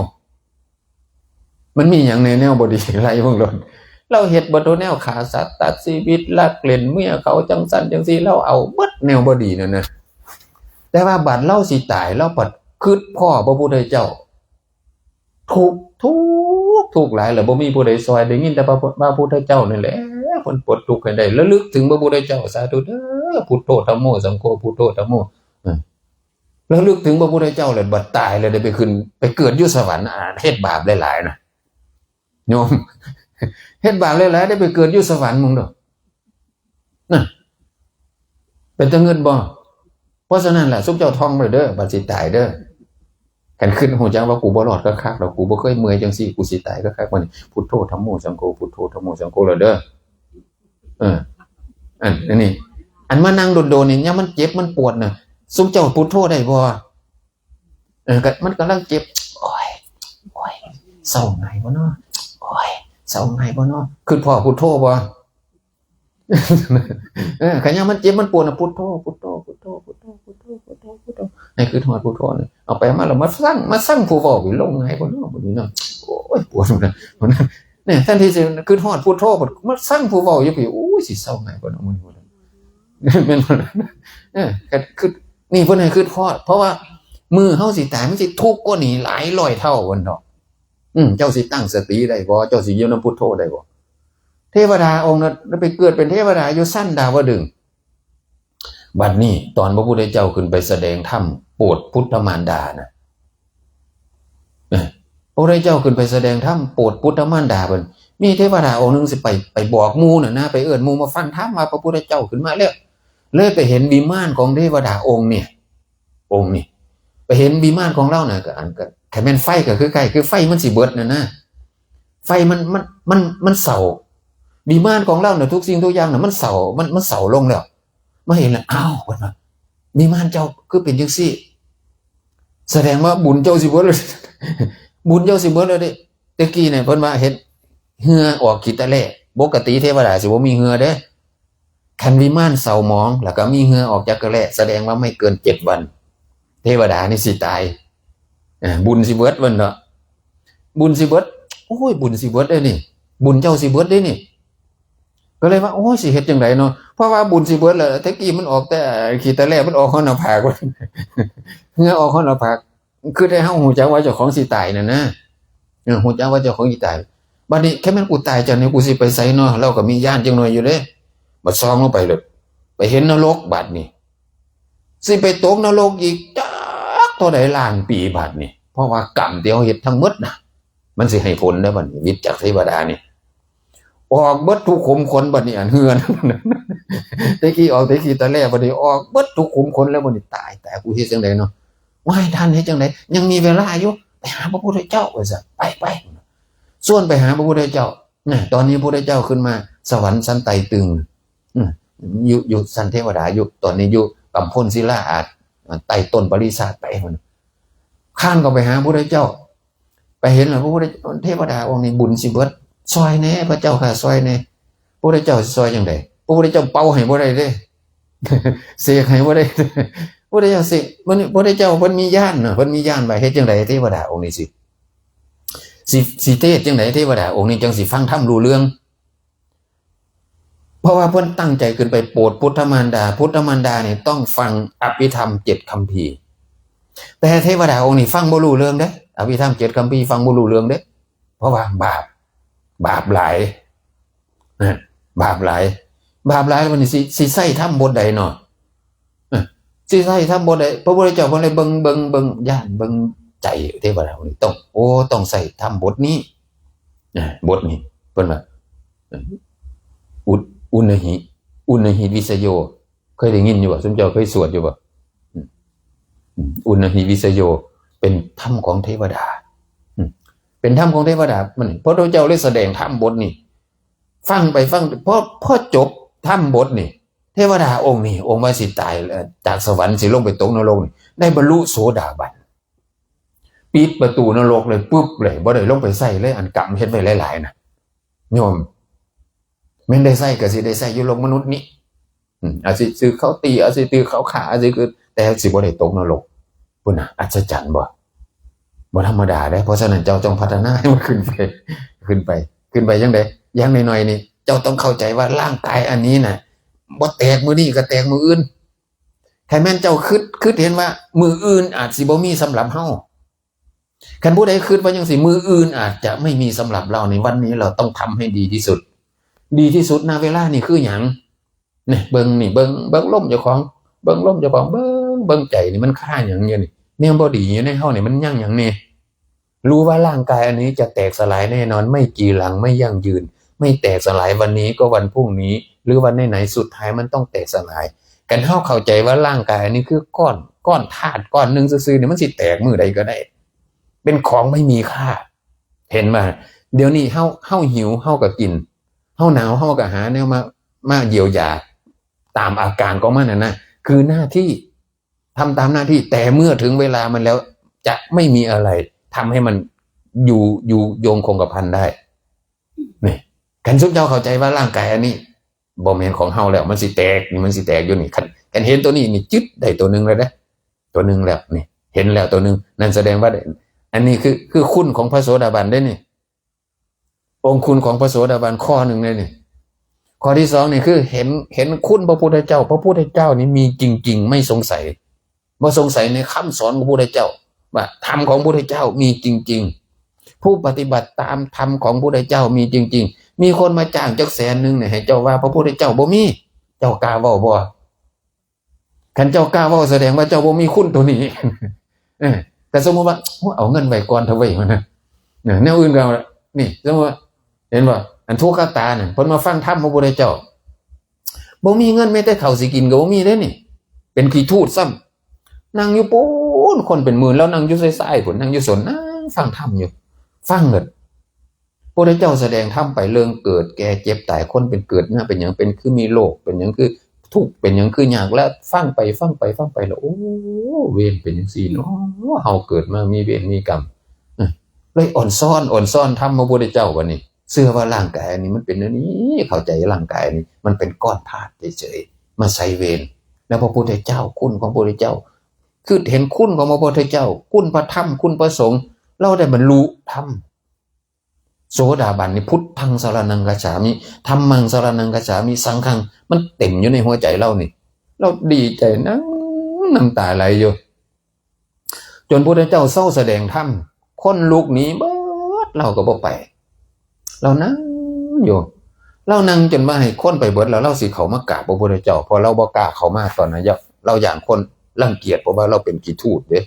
มันมีหยังแน่แนวบ่ดี ไล่เบิ่งโลด เราเฮ็ดเบิดทุกแนว ฆ่าสัตว์ตัดชีวิต ลักเล่นเมียเขา จังซั่นจังซี่ เราเอาเบิดแนวบ่ดีนั่นนะ แต่ว่าบัดเราสิตาย เราบัดคิดพ้อพระพุทธเจ้า ทุกข์ ทุกข์ ทุกข์หลาย แล้วบ่มีผู้ใดซ่อย ได้ยินแต่พระ พระพุทธเจ้านี่แหละ เพิ่นปลดทุกข์ให้ได้ ระลึกถึงพระพุทธเจ้า สาธุเด้อ พุทโธ ธัมโม สังโฆ พุทโธ ธัมโม เออ ระลึกถึงพระพุทธเจ้าแล้วบัดตายแล้วได้ไปขึ้น ไปเกิดอยู่สวรรค์ อ่า เฮ็ดบาปหลายๆนะ โยม เฮ็ดบาปหลายๆ ได้ไปเกิดอยู่สวรรค์มึงเด้อ น่ะ เป็นตาเงินบ่ เพราะฉะนั้นแหละ ซุมเจ้าท่องไว้เด้อ บัดสิตายเด้อ คันคิดฮู้จักว่ากูบ่รอดคักๆดอก กูบ่เคยเมื่อยจังซี่ กูสิตายคักๆ บัดนี้ พุทโธ ธัมโม สังโฆ พุทโธ ธัมโม สังโฆ แล้วเด้อ เออ อัน อันนี้ อันมานั่งโดนๆนี่ ยามมันเจ็บมันปวดน่ะ ซุมเจ้าพุทโธได้บ่ เออ ก็มันกำลังเจ็บ โอ้ย โอ้ย เซาง่ายบ่เนาะ โอ้ย เซาง่ายบ่เนาะ คิดพ้อพุทโธบ่ เออ คันยามมันเจ็บมันปวดน่ะ พุทโธ พุทโธ พุทโธ ให้คิดฮอดพุทโธนี่ เอาไปมาแล้วมาซัง มาซังผู้เว้าอยู่ ลงง่ายบ่เนาะ บัดนี้เนาะ โอ้ย ปวดหัวนะ เนี่ย แทนที่สิคิดฮอดพุทโธ มาซังผู้เว้าอยู่พี้ โอ้ย สิเซาง่ายบ่เนาะ มื้อนี้ แม่นบ่ล่ะ เออ ก็คือ นี่เพิ่นให้คิดฮอด เพราะว่ามื้อเฮาสิตายมันสิทุกข์กว่านี้หลายร้อยเท่า ว่าซั่นเนาะ อืม เจ้าสิตั้งสติได้บ่ เจ้าสิอยู่นำพุทโธได้บ่ เทวดาองค์นั้นไปเกิดเป็นเทวดาอยู่ชั้นดาวดึงส์ บัดนี้ตอนพระพุทธเจ้าขึ้นไปแสดงธรรมโปรดปุตตมารดานะ เออ พระพุทธเจ้าขึ้นไปแสดงธรรมโปรดปุตตมารดาเพิ่น มีเทวดาองค์หนึ่งสิไป ไปบอกหมู่น่ะนะ ไปเอิ้นหมู่มาฟังธรรมว่าพระพุทธเจ้าขึ้นมาแล้ว เลยไปเห็นวิมานของเทวดาองค์เนี่ย องค์นี่ ไปเห็นวิมานของลาวน่ะ ก็อันก็ คันแม่นไฟก็คือใกล้ คือไฟมันสิเบิดน่ะนะ ไฟมัน มัน มัน มันเซา วิมานของลาวน่ะ ทุกสิ่งทุกอย่างน่ะ มันเซา มัน มันเซาลงแล้ว มาเห็นแล้ว อ้าว เพิ่นว่า วิมานเจ้าคือเป็นจังซี่ แสดงว่าบุญเจ้าสิเบิดแล้ว บุญเจ้าสิเบิดแล้วเด้ แต่กี้เนี่ยเพิ่นว่าเฮ็ดเหื่อออกขี้ตะแล่ ปกติเทวดาสิบ่มีเหื่อเด้ คันวิมานเซาหมอง แล้วก็มีเหื่อออกจากตะแล่ แสดงว่าไม่เกินเจ็ดวัน เทวดานี่สิตาย เออ บุญสิเบิดวันเนาะ บุญสิเบิด โอ้ย บุญสิเบิดเลยนี่ บุญเจ้าสิเบิดเลยนี่ ก็เลยว่า โอ้ย สิเฮ็ดจังไดเนาะ เพราะว่าบุญสิเบิดแล้ว แต่กี้มันออกแต่ขี้ตะแล่ มันออกฮอดหน้าผาก เหงื่อออกฮอดหน้าผาก คือได้เฮาฮู้จักว่าเจ้าของสิตายนั่นนะ เออ ฮู้จักว่าเจ้าของสิตาย บัดนี้ แค่แม่นกูตายจากนี้ กูสิไปไสเนาะ เราก็มีย่านจังหน่อยอยู่เด้ บัดส่องลงไปเลย ไปเห็นนรก บัดนี้ สิไปตกนรกอีกจักเท่าใดล้านปี บัดนี้ เพราะว่ากรรมที่เฮาเฮ็ดทั้งหมดน่ะ มันสิให้ผลเด้อ บัดนี้ วิตจากเทวดานี่ ออกเบิดทุกขุมขน บัดนี้ อันเฮือน แต่กี้ออกแต่ขี้ตะแล่ บัดนี้ออกเบิดทุกขุมขนแล้ว บัดนี้ ตาย ตาย กูเฮ็ดจังไดเนาะ ว้าย ท่านเฮ็ดจังได ยังมีเวลาอยู่ ไปหาพระพุทธเจ้า ว่าซั่น ไป ไป ชวนไปหาพระพุทธเจ้า นะ ตอนนี้พระพุทธเจ้าขึ้นมาสวรรค์ชั้นไตรตึง อืม อยู่ อยู่ชั้นเทวดา อยู่ ตอนนี้อยู่กำพลศิลาอาสน์ ใต้ต้นปริชาติไปพุ่น คร้านก็ไปหาพระพุทธเจ้า ไปเห็นแล้ว พระพุทธ เทวดาองค์นี้บุญสิเบิด ซอยแหน่ พระเจ้าข้า ซอยแหน่ พระพุทธเจ้าสิซอยจังได พระพุทธเจ้าเป่าให้บ่ได้เด้ เสกให้บ่ได้ พระพุทธเจ้าเสก มัน พระพุทธเจ้าเพิ่นมีญาณน่ะ เพิ่นมีญาณว่าเฮ็ดจังไดเทวดาองค์นี้สิ สิ สิเทศจังไดเทวดาองค์นี้จังสิฟังธรรมรู้เรื่อง เพราะว่าเพิ่นตั้งใจขึ้นไปโปรดพุทธมารดา พุทธมารดานี่ต้องฟังอภิธรรมเจ็ดคัมภีร์ แต่เทวดาองค์นี้ฟังบ่รู้เรื่องเด้ อภิธรรมเจ็ดคัมภีร์ฟังบ่รู้เรื่องเด้ เพราะว่าบาป บาปหลาย นะ บาปหลาย บาปหลายแล้วมันสิ สิใช้ธรรมบทใดเนาะ นะ สิใช้ธรรมบทใด พระพุทธเจ้าเพิ่นเลยเบิ่ง เบิ่ง เบิ่ง ย่านเบิ่งใจเทวดาองค์นี้ ต้อง โอ้ ต้องใช้ธรรมบทนี้ นะ บทนี้ เพิ่นว่า อุ อุณหิ อุณหิวิสโย เคยได้ยินอยู่บ่ ซุมเจ้าเคยสวดอยู่บ่ อืม อืม อุณหิวิสโย เป็นธรรมของเทวดา อืม เป็นธรรมของเทวดา มัน พระพุทธเจ้าเลยแสดงธรรมบทนี้ ฟังไปฟัง พอ พอจบธรรมบทนี้ เทวดาองค์นี้ องค์ว่าสิตายแล้ว จากสวรรค์สิลงไปตกนรกนี่ ได้บรรลุโสดาบัน ปิดประตูนรกเลย ปึ๊บเลย บ่ได้ลงไปใช้เลย อันกรรมเฮ็ดไว้หลายๆ น่ะ โยม แม่นได้ใช้ก็สิได้ใช้อยู่โลกมนุษย์นี้ อืม อาจสิถืกเขาตี อาจสิถืกเขาฆ่า อาจสิคือ แต่สิบ่ได้ตกนรก พุ้นน่ะ อัศจรรย์บ่ บ่ธรรมดาเด้ เพราะฉะนั้นเจ้าจงพัฒนาให้มันขึ้นไป ขึ้นไป ขึ้นไปจังใด อย่างน้อยๆ นี่ เจ้าต้องเข้าใจว่าร่างกายอันนี้น่ะ บ่แตกมื้อนี้ก็แตกมื้ออื่น คันแม่นเจ้าคิด คิดเห็นว่ามื้ออื่นอาจสิบ่มีสำหรับเฮา คันผู้ใดคิดว่าจังซี่ มื้ออื่นอาจจะไม่มีสำหรับเรา ในวันนี้เราต้องทำให้ดีที่สุด ดีที่สุด ณ เวลานี่คือหยัง นี่ เบิ่งนี่ เบิ่ง เบิ่งลมเจ้าของ เบิ่งลมเจ้าของ เบิ่ง เบิ่งใจนี่มันคาหยังอยู่นี่ แนวบ่ดีอยู่ในเฮานี่มันยังหยังแน่ รู้ว่าร่างกายอันนี้จะแตกสลายแน่นอน ไม่จีรัง ไม่ยั่งยืน ไม่แตกสลายวันนี้ก็วันพรุ่งนี้ หรือวันไหนๆ สุดท้ายมันต้องแตกสลาย คันเฮาเข้าใจว่าร่างกายอันนี้คือก้อน ก้อนธาตุก้อนหนึ่งซื่อๆ นี่มันสิแตกมื้อใดก็ได้ เป็นของไม่มีค่า เห็นบ่ เดี๋ยวนี้เฮา เฮาหิว เฮาก็กิน เฮาหนาว เฮาก็หาแนวมา มาเยียวยา ตามอาการของมันน่ะนะ คือหน้าที่ ทำตามหน้าที่ แต่เมื่อถึงเวลามันแล้ว จะไม่มีอะไรทำให้มันอยู่ อยู่ยงคงกระพันได้ นี่ คันซุมเจ้าเข้าใจว่าร่างกายอันนี้ บ่แม่นของเฮาแล้ว มันสิแตก นี่มันสิแตกอยู่นี่ คัน คันเห็นตัวนี้นี่ จึ๊ด ได้ตัวหนึ่งแล้วเด้ ตัวหนึ่งแล้ว นี่ เห็นแล้วตัวหนึ่ง นั่นแสดงว่า อันนี้คือ คือคุณของพระโสดาบันเด้นี่ องค์คุณของพระโสดาบันข้อหนึ่งเลยนี่ ข้อที่สองนี่คือเห็น เห็นคุณพระพุทธเจ้า พระพุทธเจ้านี่มีจริงๆ ไม่สงสัย บ่สงสัยในคำสอนของพระพุทธเจ้า ว่าธรรมของพระพุทธเจ้ามีจริงๆ ผู้ปฏิบัติตามธรรมของพระพุทธเจ้ามีจริงๆ มีคนมาจ้างจักแสนหนึ่งเนี่ย ให้เจ้าว่าพระพุทธเจ้าบ่มี เจ้ากล้าเว้าบ่ คันเจ้ากล้าเว้าแสดงว่าเจ้าบ่มีคุณตัวนี้ เออ แต่สมมุติว่า โอ้ เอาเงินไว้ก่อนเถอะเว้ย ว่านะ เออ แนวอื่นก็เอาละ นี่ สมมุติว่า เห็นบ่ อันทุกขตาน่ะ เพิ่นมาฟังธรรมพระพุทธเจ้า บ่มีเงินแม้แต่ข้าวสิกินก็บ่มีเด้นี่ เป็นขี้ทูดซ้ำ นั่งอยู่ปู๊น คนเป็นหมื่น แล้วนั่งอยู่ซ้ายๆ พุ้น นั่งอยู่สน นั่งฟังธรรมอยู่ ฟังเถิด พระพุทธเจ้าแสดงธรรมไปเรื่องเกิดแก่เจ็บตาย คนเป็นเกิดมาเป็นหยัง เป็นคือมีโรค เป็นหยังคือทุกข์ เป็นหยังคือยาก แล้วฟังไป ฟังไป ฟังไปแล้ว โอ้ เวรเป็นจังซี่เนาะ เฮาเกิดมามีเวรมีกรรม เออ เลยอ่อนซ้อน อ่อนซ้อนธรรมพระพุทธเจ้าบัดนี้ เชื่อว่าร่างกายอันนี้มันเป็นอันนี้ เข้าใจร่างกายอันนี้มันเป็นก้อนธาตุเฉยๆ มาใส่เวร แล้วพระพุทธเจ้า คุณของพระพุทธเจ้า คือเห็นคุณของพระพุทธเจ้า คุณพระธรรม คุณพระสงฆ์ เราได้บรรลุธรรม โสดาบันนี่ พุทธังสรณังคัจฉามิ ธัมมังสรณังคัจฉามิ สังฆัง มันเต็มอยู่ในหัวใจเรานี่ เราดีใจนะ น้ำตาไหลอยู่ จนพุทธเจ้าเซาแสดงธรรม คนลุกหนีเบิด เราก็บ่ไป เรานั่งอยู่ เรานั่งจนว่าให้คนไปเบิดแล้ว เราสิเข้ามากราบพระพุทธเจ้า เพราะเราบ่กล้าเข้ามาตอนนั้น เราย่านคนรังเกียจ เพราะว่าเราเป็นขี้ทูดเด้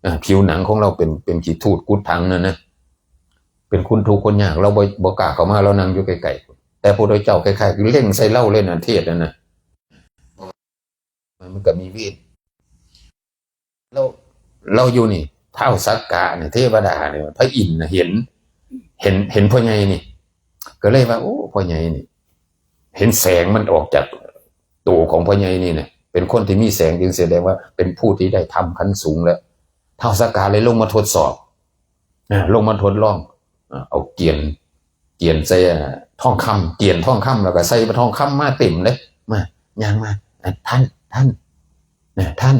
อ่า ผิวหนังของเราเป็น เป็นขี้ทูดกุดถังนั่นนะ เป็นคนทุกข์คนยาก เราบ่ บ่กล้าเข้ามา เรานั่งอยู่ไกลๆ แต่พระพุทธเจ้าคล้ายๆ คือเล็งใส่เราเลยนะ เทศน์นั่นนะ มันก็มีเวร เรา เราอยู่นี่ ท้าวสักกะเนี่ย เทวดาเนี่ย พระอินทร์น่ะเห็น เห็น เห็นพ่อใหญ่นี่ ก็เลยว่า โอ้ พ่อใหญ่นี่ เห็นแสงมันออกจากตัวของพ่อใหญ่นี่นะ เป็นคนที่มีแสง จึงแสดงว่าเป็นผู้ที่ได้ธรรมขั้นสูงแล้ว ท้าวสักกะเลยลงมาทดสอบ อ่า ลงมาทดลอง อ่า เอาเกวียน เกวียนใส่ อ่า ทองคำ เกวียนทองคำ แล้วก็ใส่ทองคำมาเต็มเลย มา ย่างมา อ่ะ ท่าน ท่าน นะ ท่าน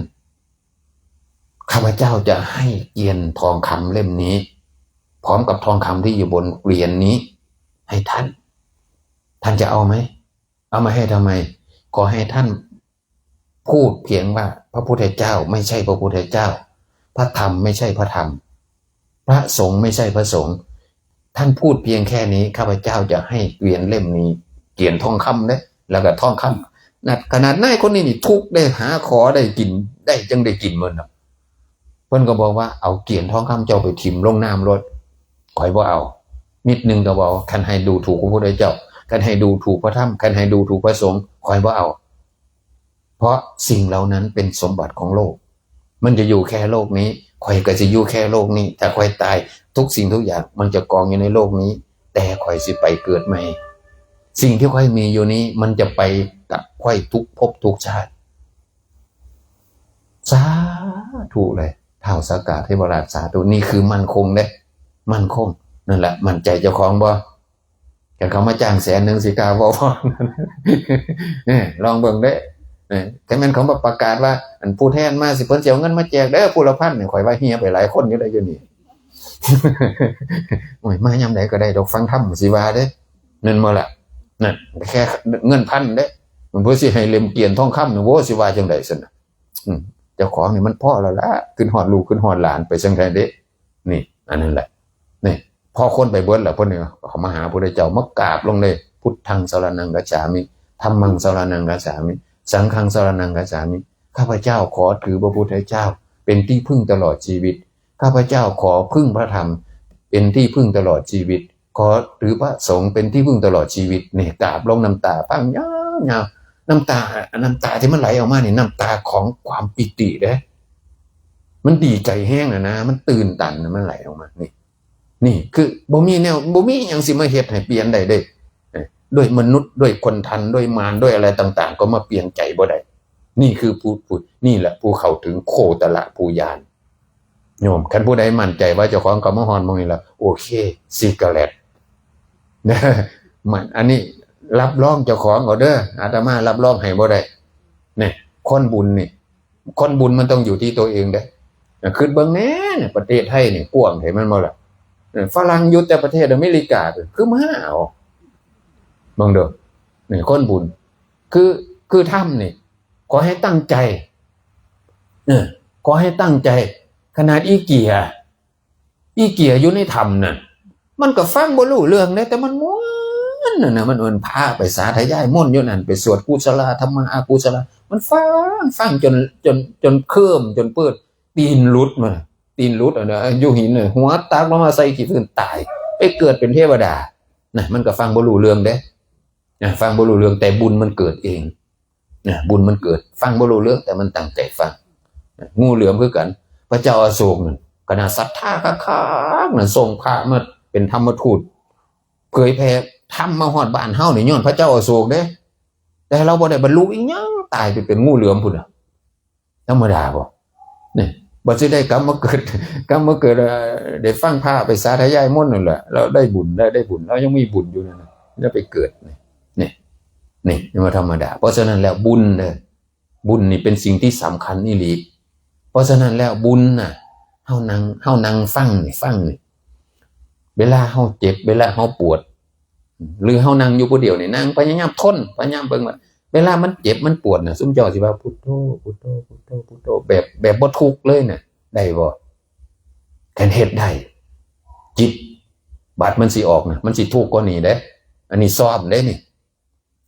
ข้าพเจ้าจะให้เกวียนทองคำเล่มนี้ พร้อมกับทองคำที่อยู่บนเกวียนนี้ ให้ท่าน ท่านจะเอาไหม เอามาให้ทำไม ขอให้ท่านพูดเพียงว่าพระพุทธเจ้าไม่ใช่พระพุทธเจ้า พระธรรมไม่ใช่พระธรรม พระสงฆ์ไม่ใช่พระสงฆ์ ท่านพูดเพียงแค่นี้ ข้าพเจ้าจะให้เกวียนเล่มนี้ เกวียนทองคำเด้ แล้วก็ทองคำ นะ ขนาดนายคนนี้นี่ทุกข์ได้หาขอได้กิน ได้จังได้กินมันนะ เพิ่นก็บอกว่า เอาเกวียนทองคำเจ้าไปถิ่มลงน้ำโลด ข้อยบ่เอา นิดนึงก็บ่เอา คันให้ดูถูกพระพุทธเจ้า คันให้ดูถูกพระธรรม คันให้ดูถูกพระสงฆ์ ข้อยบ่เอา เพราะสิ่งเหล่านั้นเป็นสมบัติของโลก มันจะอยู่แค่โลกนี้ ข้อยก็สิอยู่แค่โลกนี้ ถ้าข้อยตาย ทุกสิ่งทุกอย่างมันจะกองอยู่ในโลกนี้ แต่ข้อยสิไปเกิดใหม่ สิ่งที่ข้อยมีอยู่นี้ มันจะไปกับข้อยทุกภพทุกชาติ สาธุเลย ท้าวสักกะเทวราชสาธุ นี่คือมั่นคงเด้ มั่นคง นั่นแหละ มั่นใจเจ้าของบ่ คันเขามาจ้างแสนหนึ่งสิกล้าบ่ บ่ เนี่ย ลองเบิ่งเด้ เนี่ย คันแม่นเขามาประกาศว่า อันผู้แทนมาสิเพิ่นสิเอาเงินมาแจกเด้อ ผู้ละพันเนี่ย ข้อยว่าเหียไปหลายคนอยู่ได้อยู่นี่ โอ้ย มายามใดก็ได้ดอก ฟังธรรมสิว่าเด้ นั่นบ่ล่ะ นั่น แค่เงินพันเด้ มันเพิ่นสิให้เล่มเกวียนทองคำนี่ โว้ สิว่าจังใดซั่นน่ะ อืม เจ้าของนี่มันพอแล้วล่ะ ขึ้นฮอดลูกขึ้นฮอดหลานไปจังใดเด้ นี่ อันนั้นแหละ นี่ พอคนไปเบิดแล้ว เพิ่นนี่เขามาหาพระพุทธเจ้ามากราบลงเลย พุทธังสรณังคัจฉามิ ธัมมังสรณังคัจฉามิ สังฆังสรณังคัจฉามิ ข้าพเจ้าขอถือพระพุทธเจ้าเป็นที่พึ่งตลอดชีวิต ข้าพเจ้าขอพึ่งพระธรรมเป็นที่พึ่งตลอดชีวิต ขอถือพระสงฆ์เป็นที่พึ่งตลอดชีวิต นี่กราบลงน้ำตาพังยาวๆ น้ำตา น้ำตาที่มันไหลออกมานี่ น้ำตาของความปีติเด้ มันดีใจแฮงน่ะนะ มันตื่นตันน่ะ มันไหลออกมา นี่ นี่คือบ่มีแนว บ่มีหยังสิมาเฮ็ดให้เปลี่ยนได้เด้ เอ้ย ด้วยมนุษย์ ด้วยคนทัน ด้วยมาร ด้วยอะไรต่างๆ ก็มาเปลี่ยนใจบ่ได้ นี่คือผู้ ผู้ นี่แหละผู้เข้าถึงโคตรละผู้ญาณ โยม คันผู้ใดมั่นใจว่าเจ้าของเข้ามาฮอดหม่องนี้แล้ว โอเค secret มัน อันนี้รับรองเจ้าของเอาเด้อ อาตมารับรองให้บ่ได้ เนี่ย คนบุญนี่ คนบุญมันต้องอยู่ที่ตัวเองเด้อ คิดเบิ่งแหน่เนี่ย ประเทศไทยนี่กว้างแท้แม่นบ่ล่ะ เออ ฝรั่งอยู่แต่ประเทศอเมริกา คือมาเอา เบิ่งเด้อ นี่คนบุญ คือ คือธรรมนี่ ขอให้ตั้งใจ เออ ขอให้ตั้งใจ ขนาดอีเกีย อีเกียอยู่ในถ้ำนั่น มันก็ฟังบ่รู้เรื่องเด้ แต่มันม่วนน่ะนะ มัน มันพาไปสาธยายมนต์อยู่นั่น ไปสวดกุศลาธรรมะ อกุศลา มันฟัง ฟังจน จน จนเคลิ้ม จนเปิด ตีนหลุดมา ตีนหลุดอะนะ อยู่หินน่ะ หัวตกลงมาใส่ขี้พื้นตาย ไปเกิดเป็นเทวดา นะ มันก็ฟังบ่รู้เรื่องเด้ นะ ฟังบ่รู้เรื่อง แต่บุญมันเกิดเอง นะ บุญมันเกิด ฟังบ่รู้เรื่อง แต่มันตั้งใจฟัง นะ งูเหลือมคือกัน พระเจ้าอโศกนั่น ขนาดศรัทธาคักๆ นั่น ส่งพระมาเป็นธรรมทูต เผยแผ่ธรรมมาฮอดบ้านเฮานี่ ย้อนพระเจ้าอโศกเด้ แต่เราบ่ได้บรรลุอีหยัง ตายไปเป็นงูเหลือมพุ้นน่ะ ธรรมดาบ่ นี่ บัดสิได้กลับมาเกิด กลับมาเกิด เอ่อ ได้ฟังพระไปสาธยายมนต์นั่นแหละ เราได้บุญ ได้ ได้บุญ เรายังมีบุญอยู่นั่นน่ะ แล้วไปเกิด นี่ นี่ นี่ นี่ว่าธรรมดา เพราะฉะนั้นแล้วบุญเด้อ บุญนี่เป็นสิ่งที่สำคัญอีหลี เพราะฉะนั้นแล้วบุญน่ะ เฮานั่ง เฮานั่งฟังนี่ ฟังนี่ เวลาเฮาเจ็บ เวลาเฮาปวด หรือเฮานั่งอยู่ผู้เดียวนี่ นั่งพยายามทน พยายามเบิ่งว่า เวลามันเจ็บมันปวดน่ะ ซุมเจ้าสิว่า พุทโธ พุทโธ พุทโธ พุทโธ แบบ แบบบ่ทุกข์เลยน่ะ ได้บ่? คันเฮ็ดได้ จิต บาดมันสิออกน่ะ มันสิทุกข์กว่านี้เด้ อันนี้ซ้อมเด้นี่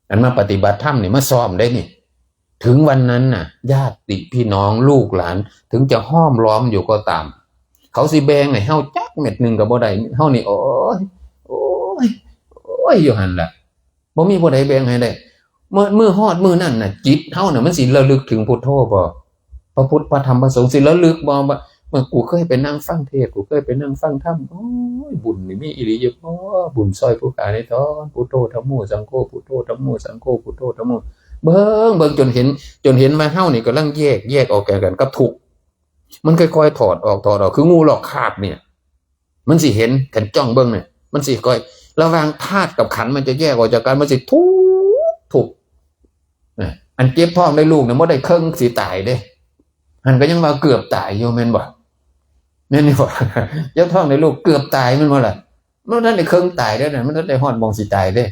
อันมาปฏิบัติธรรมนี่มาซ้อมเด้นี่ ถึงวันนั้นน่ะ ญาติพี่น้องลูกหลาน ถึงจะห้อมล้อมอยู่ก็ตาม เขาสิแบ่งให้เฮาจักเม็ดหนึ่งก็บ่ได้ เฮานี่ โอ้ย โอ้ย โอ้ย อยู่หั่นล่ะ บ่มีผู้ใดแบ่งให้ได้ เมื่อ เมื่อฮอดมื้อนั้นน่ะ จิตเฮาน่ะ มันสิระลึกถึงพุทโธบ่? พระพุทธ พระธรรม พระสงฆ์ สิระลึกบ่ว่า เมื่อกูเคยไปนั่งฟังเทศน์ กูเคยไปนั่งฟังธรรม โอ้ย บุญนี่มีอีหลีอยู่บ่? บุญซอยผู้ขาในตอน พุทโธ ธัมโม สังโฆ พุทโธ ธัมโม สังโฆ พุทโธ ธัมโม เบิ่ง เบิ่งจนเห็น จนเห็นว่าเฮานี่กำลังแยก แยกออกจากกันกับทุกข์ มันค่อยๆ ถอดออก ถอดออก คืองูลอกคราบเนี่ย มันสิเห็น คันจ้องเบิ่งเนี่ย มันสิค่อย ระหว่างธาตุกับขันธ์มันจะแยกออกจากกัน มันสิทุกข์ ทุกข์ นะ อันเจ็บท้องได้ลูกเนี่ย บ่ได้เคิ่งสิตายเด้ หั่นก็ยังว่าเกือบตายอยู่ แม่นบ่? แม่นอยู่บ่? เจ็บท้องได้ลูกเกือบตาย แม่นบ่ล่ะ? มันทันได้เคิ่งตายเด้นะ มันทันได้ฮอดหม่องสิตายเด้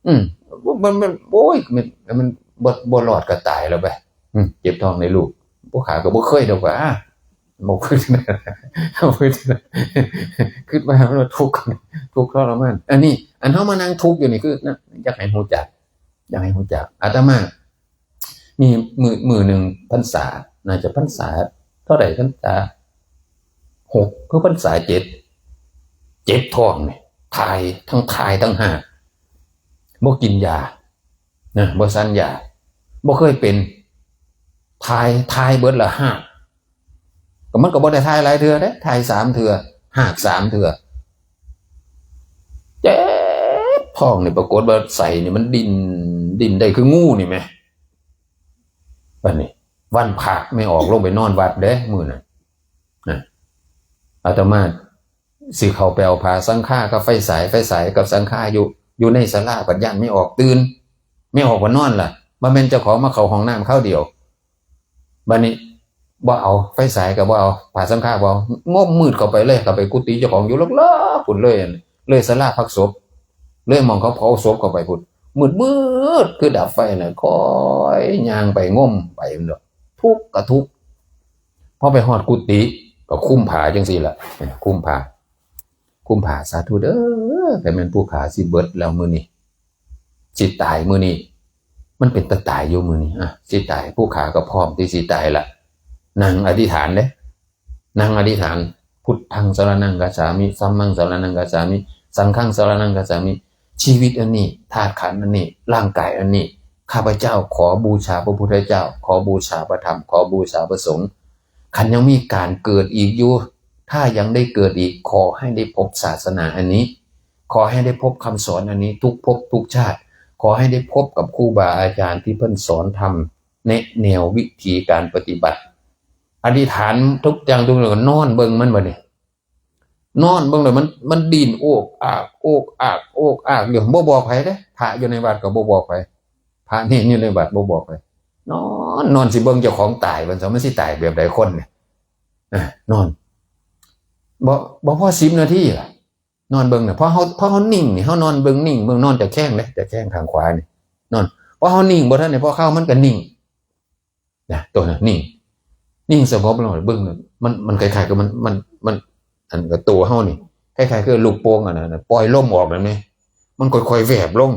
อืม มัน มัน โอ้ย มัน มันบ่ บ่รอดก็ตายแล้วไป อืม เจ็บท้องได้ลูก ผู้ขาก็บ่เคยดอกว่า บ่เคย บ่เคย คิดว่ามันทุกข์ ทุกข์ทรมาน อันนี้ อันเฮามานั่งทุกข์อยู่นี่คือนะ อยากให้ฮู้จัก อยากให้ฮู้จัก อาตมา มีมื้อ มื้อหนึ่งพรรษา น่าจะพรรษาเท่าใด พรรษาหก คือพรรษาเจ็ด เจ็บท้องนี่ ถ่าย ทั้งถ่ายทั้งหาก บ่กินยา นะ บ่สั่นยา บ่เคยเป็น ถ่าย ถ่ายเบิดละหาก ก็มันก็บ่ได้ถ่ายหลายเทื่อเด้ ถ่ายสามเทื่อ หากสามเทื่อ เจ็บท้องนี่ ปรากฏว่าไส้นี่มันดิ้น ดิ้นได้คืองูนี่แหม บัดนี้ วันพระแม่ออกลงไปนอนวัดเด้ มื้อนั้น นะ อาตมาสิเข้าไปเอาผ้าสังฆากับไฟฉาย ไฟฉายกับสังฆาอยู่ อยู่ในศาลา บัดย้านแม่ออกตื่น แม่ออกมานอนล่ะ บ่แม่นเจ้าของมาเข้าห้องน้ำคราวเดียว บัดนี้ บ่เอา ไฟฉายก็บ่เอา ผ้าสังฆาบ่เอา งมมืดเข้าไปเลย เข้าไปกุฏิเจ้าของอยู่เลิกๆ พุ้นเลย เลยศาลาพักศพ เลยหม่องเขาเผาศพเข้าไปพุ้น มืดๆ คือดับไฟน่ะ ค่อยย่างไปงมไป มันดอก ทุกข์ก็ทุกข์ พอไปฮอดกุฏิก็คลุมผ้าจังซี่ล่ะ คลุมผ้า คลุมผ้า สาธุเด้อ แต่แม่นผู้ขาสิเบิดแล้วมื้อนี้ สิตายมื้อนี้ มันเป็นตาตายอยู่มื้อนี้ อ่ะ สิตาย ผู้ขาก็พร้อมที่สิตายละ นั่งอธิษฐานเด้ นั่งอธิษฐาน พุทธังสรณังคัจฉามิ ธัมมังสรณังคัจฉามิ สังฆังสรณังคัจฉามิ ชีวิตอันนี้ ธาตุขันธ์อันนี้ ร่างกายอันนี้ ข้าพเจ้าขอบูชาพระพุทธเจ้า ขอบูชาพระธรรม ขอบูชาพระสงฆ์ คันยังมีการเกิดอีกอยู่ ถ้ายังได้เกิดอีก ขอให้ได้พบศาสนาอันนี้ ขอให้ได้พบคำสอนอันนี้ ทุกภพทุกชาติ ขอให้ได้พบกับครูบาอาจารย์ที่เพิ่นสอนธรรม แนะแนววิธีการปฏิบัติ อธิษฐานทุกอย่างทุกอย่าง นอนเบิ่งมันบัดนี้ นอนเบิ่งแล้วมัน มันดิ้นโอกอาก โอกอาก โอกอากอยู่ บ่บอกไผเด้ พระอยู่ในวัดก็บ่บอกไผ พระเณรอยู่ในวัดบ่บอกไผ นอน นอนสิเบิ่งเจ้าของตาย มันสิ มันสิตายแบบใดคนเนี่ย อ่ะ นอน บ่ บ่พอสิบนาทีล่ะ นอนเบิ่งเนี่ย พอเฮา พอเฮานิ่งนี่ เฮานอนเบิ่งนิ่ง เบิ่ง นอนตะแคงเด้ ตะแคงข้างขวานี่ นอน พอเฮานิ่งบ่ทันได้ พอเข้ามันก็นิ่ง นะ ตัวนั้นนิ่ง นิ่งสงบลง เบิ่ง มัน มันคล้ายๆกับมัน มัน มัน อันกับตัวเฮานี่ คล้ายๆคือลูกโป่งอันนั้นน่ะ ปล่อยลมออกนั่นแหม มันค่อยๆแวบลง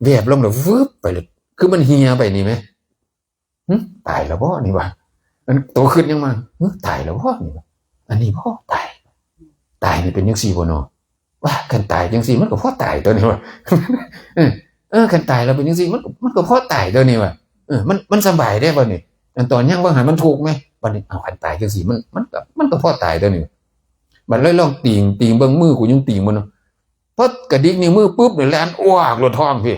แวบลงแล้ววืบไปเลย คือมันเหี่ยไปนี่แหม หึ ตายแล้วบ่นี่วะ มันตัวคิดยังมา หึ ตายแล้วบ่นี่วะ อันนี้บ่ตาย ตายนี่เป็นจังซี่บ่เนาะ ว่าคันตายจังซี่มันก็พอตายตัวนี้วะ เออ เออ คันตายแล้วเป็นจังซี่มันก็ มันก็พอตายตัวนี้วะ เออ มัน มันสบายได้บ่นี่ อันตอนยังบ่หันมันทุกข์ไหม บัดนี้ เอา คันตายจังซี่มัน มันก็ มันก็พอตายตัวนี้ บัดเลยลองติ่ง ติ่งเบิ่งมือกูยังติ่งบ่เนาะ พอกระดิกนิ้วมือปุ๊บเนี่ยแล่นอ้วกโลดท้องพี่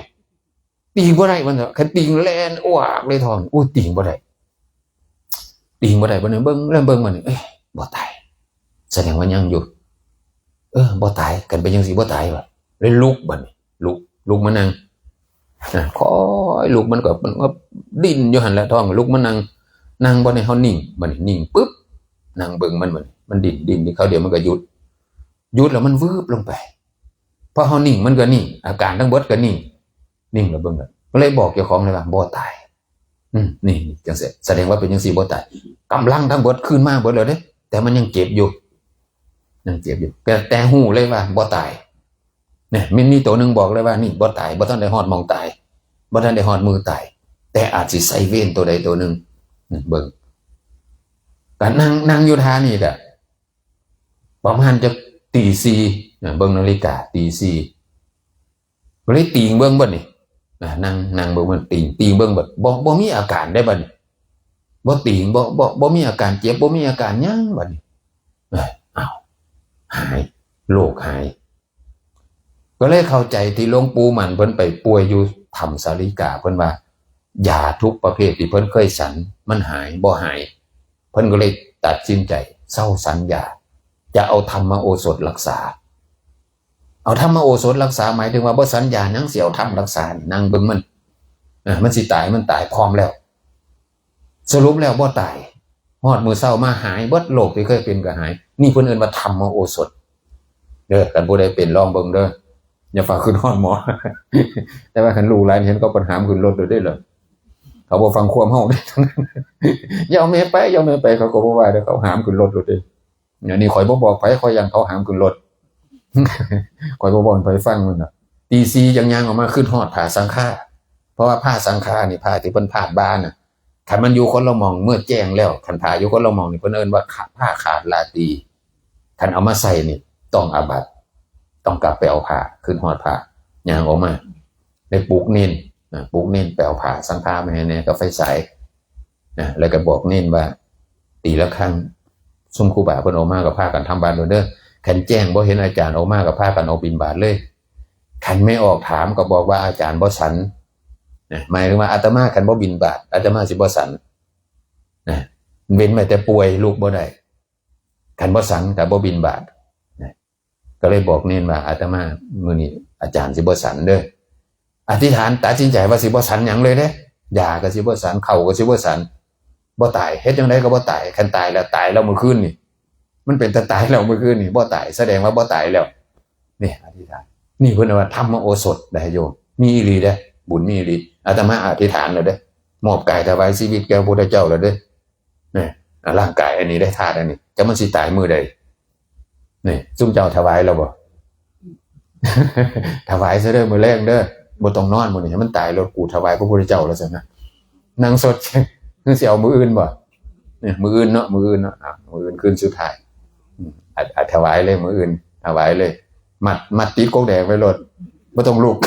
ติ่งบ่ได้มันเถาะ คันติ่งแล่นอ้วกเลยท้อง โอ้ย ติ่งบ่ได้ ติ่งบ่ได้ บัดนี้เบิ่ง แล้วเบิ่งมัน เอ้ย บ่ตาย แสดงว่ายังอยู่ เออ บ่ตาย คันเป็นจังซี่บ่ตายวะ เลยลุกบัดนี้ ลุก ลุกมานั่ง อ่ะ ค่อยลุก มันก็ มันก็ดิ้นอยู่หั่นแหละ ท้อง ลุกมานั่ง นั่งบ่ได้ เฮานิ่ง บัดนี้นิ่งปุ๊บ นั่งเบิ่งมัน บัดนี้มันดิ้น ดิ้น ที่เขาเดียวมันก็หยุด หยุดแล้วมันวืบลงไป พอเฮานิ่งมันก็นิ่ง อาการทั้งเบิดก็นิ่ง นิ่งแล้วเบิ่งแล้ว ก็เลยบอกเจ้าของเลยว่า บ่ตาย อืม นี่ จังซี่ แสดงว่าเป็นจังซี่ บ่ตาย กำลังทั้งเบิดคืนมาเบิดแล้วเด้ แต่มันยังเจ็บอยู่ ยังเจ็บอยู่ แต่ แต่ฮู้เลยว่าบ่ตาย เนี่ย มันมีตัวหนึ่งบอกเลยว่า นี่บ่ตาย บ่ทันได้ฮอดหม่องตาย บ่ทันได้ฮอดมือตาย แต่อาจสิใส่เวรตัวใดตัวหนึ่ง นี่ เบิ่ง ก็นั่ง นั่งอยู่ท่านี่ก็ ประมาณจักตีสี่ นะ เบิ่งนาฬิกา ตีสี่ ก็เลยติ่งเบิ่งบัดนี้ นะ นั่ง นั่งเบิ่งมัน ติ่ง ติ่งเบิ่งบัด บ่ บ่มีอาการได้บัดนี้ บ่ติ่ง บ่ บ่ บ่มีอาการเจ็บ บ่มีอาการหยังบัดนี้ เอ้ย อ้าว หาย โรคหาย ก็เลยเข้าใจที่หลวงปู่มั่นเพิ่นไปป่วยอยู่ถ้ำสาลิกา เพิ่นว่า ยาทุกประเภทที่เพิ่นเคยฉัน มันหาย บ่หาย เพิ่นก็เลยตัดสินใจเซาฉันยา จะเอาธรรมโอสถรักษา เอาธรรมโอสถรักษา หมายถึงว่าบ่ฉันยาหยัง สิเอาธรรมรักษา นี่ นั่งเบิ่งมัน อ่ะ มันสิตาย มันตาย พร้อมแล้ว สรุปแล้วบ่ตาย ฮอดมื้อเช้ามาหายเบิด โรคที่เคยเป็นก็หาย นี่เพิ่นเอิ้นว่าธรรมโอสถ เด้อ คันผู้ใดเป็นลองเบิ่งเด้อ อย่าฝากขึ้นฮอดหมอ แต่ว่าคันลูกหลานเห็นเขาปัญหาขึ้นรถเลยเด้อ เขาบ่ฟังความเฮาเด้อ อย่าเอาแม่ไป อย่าเอาแม่ไป เขาก็บ่ว่าเด้อ เขาหามขึ้นรถเลยเด้อ อันนี้ข่อยบ่บอกไผ ข่อยย่านเขาหามขึ้นรถ ข่อยบ่บอกให้ไผฟังมันน่ะ ตีสี่ยังย่างออกมาขึ้นฮอดผ้าสังฆา เพราะว่าผ้าสังฆานี่ ผ้าที่เพิ่นพาดบ่าน่ะ คันมันอยู่คนละหม่องเมื่อแจ้งแล้ว คันผ้าอยู่คนละหม่องนี่ เพิ่นเอิ้นว่าขาด ผ้าขาดราตรี คันเอามาใส่นี่ ต้องอาบัติ ต้องกลับไปเอาผ้า ขึ้นฮอดผ้า ย่างออกมา ได้ปลุกเณร นะ ปลุกเณรไปเอาผ้าสังฆามาให้แหน่ กับไฟฉาย นะ แล้วก็บอกเณรว่า ตีละครั้ง ซุมครูบาเพิ่นออกมาก็พากันทำบาตรโลดเด้อ คันแจ้งบ่เห็นอาจารย์ออกมาก็พากันออกบิณฑบาตเลย คันแม่ออกถามก็บอกว่าอาจารย์บ่ฉัน นะ หมายถึงว่าอาตมาคันบ่บิณฑบาต อาตมาสิบ่ฉัน นะ เว้นไว้แต่ป่วยลุกบ่ได้ คันบ่ฉันก็บ่บิณฑบาต นะ ก็เลยบอกเณรว่า อาตมามื้อนี้อาจารย์สิบ่ฉันเด้อ อธิษฐานตัดสินใจว่าสิบ่ฉันหยังเลยเด้ ยาก็สิบ่ฉัน ข้าวก็สิบ่ฉัน บ่ตาย เฮ็ดจั่งใดก็บ่ตาย คันตายแล้ว ตายแล้วมื้อคืนนี่ มันเป็นตาตายแล้วมื้อคืนนี่ บ่ตาย แสดงว่าบ่ตายแล้ว นี่ อธิษฐาน นี่เพิ่นว่าธรรมโอสถได้โยม มีอีหลีเด้ บุญมีอีหลี อาตมาอธิษฐานแล้วเด้ มอบกายถวายชีวิตแก่พระพุทธเจ้าแล้วเด้ นี่ อ่ะ ร่างกายอันนี้ได้ ธาตุอันนี้ จักมันสิตายมื้อใด นี่ ซุมเจ้าถวายแล้วบ่ ถวายซะเด้อ มื้อแลงเด้อ บ่ต้องนอนมื้อนี้ ให้มันตายโลด กูถวายพระพุทธเจ้าแล้วซั่นนะ นั่งสด คือสิเอามื้ออื่นบ่ นี่ มื้ออื่นเนาะ มื้ออื่นเนาะ อ่ะ มื้ออื่นคืนสุดท้าย อืม อ่ะ อ่ะ ถวายเลย มื้ออื่น ถวายเลย มัด มัดติดกกแดงไว้โลด บ่ต้องลุก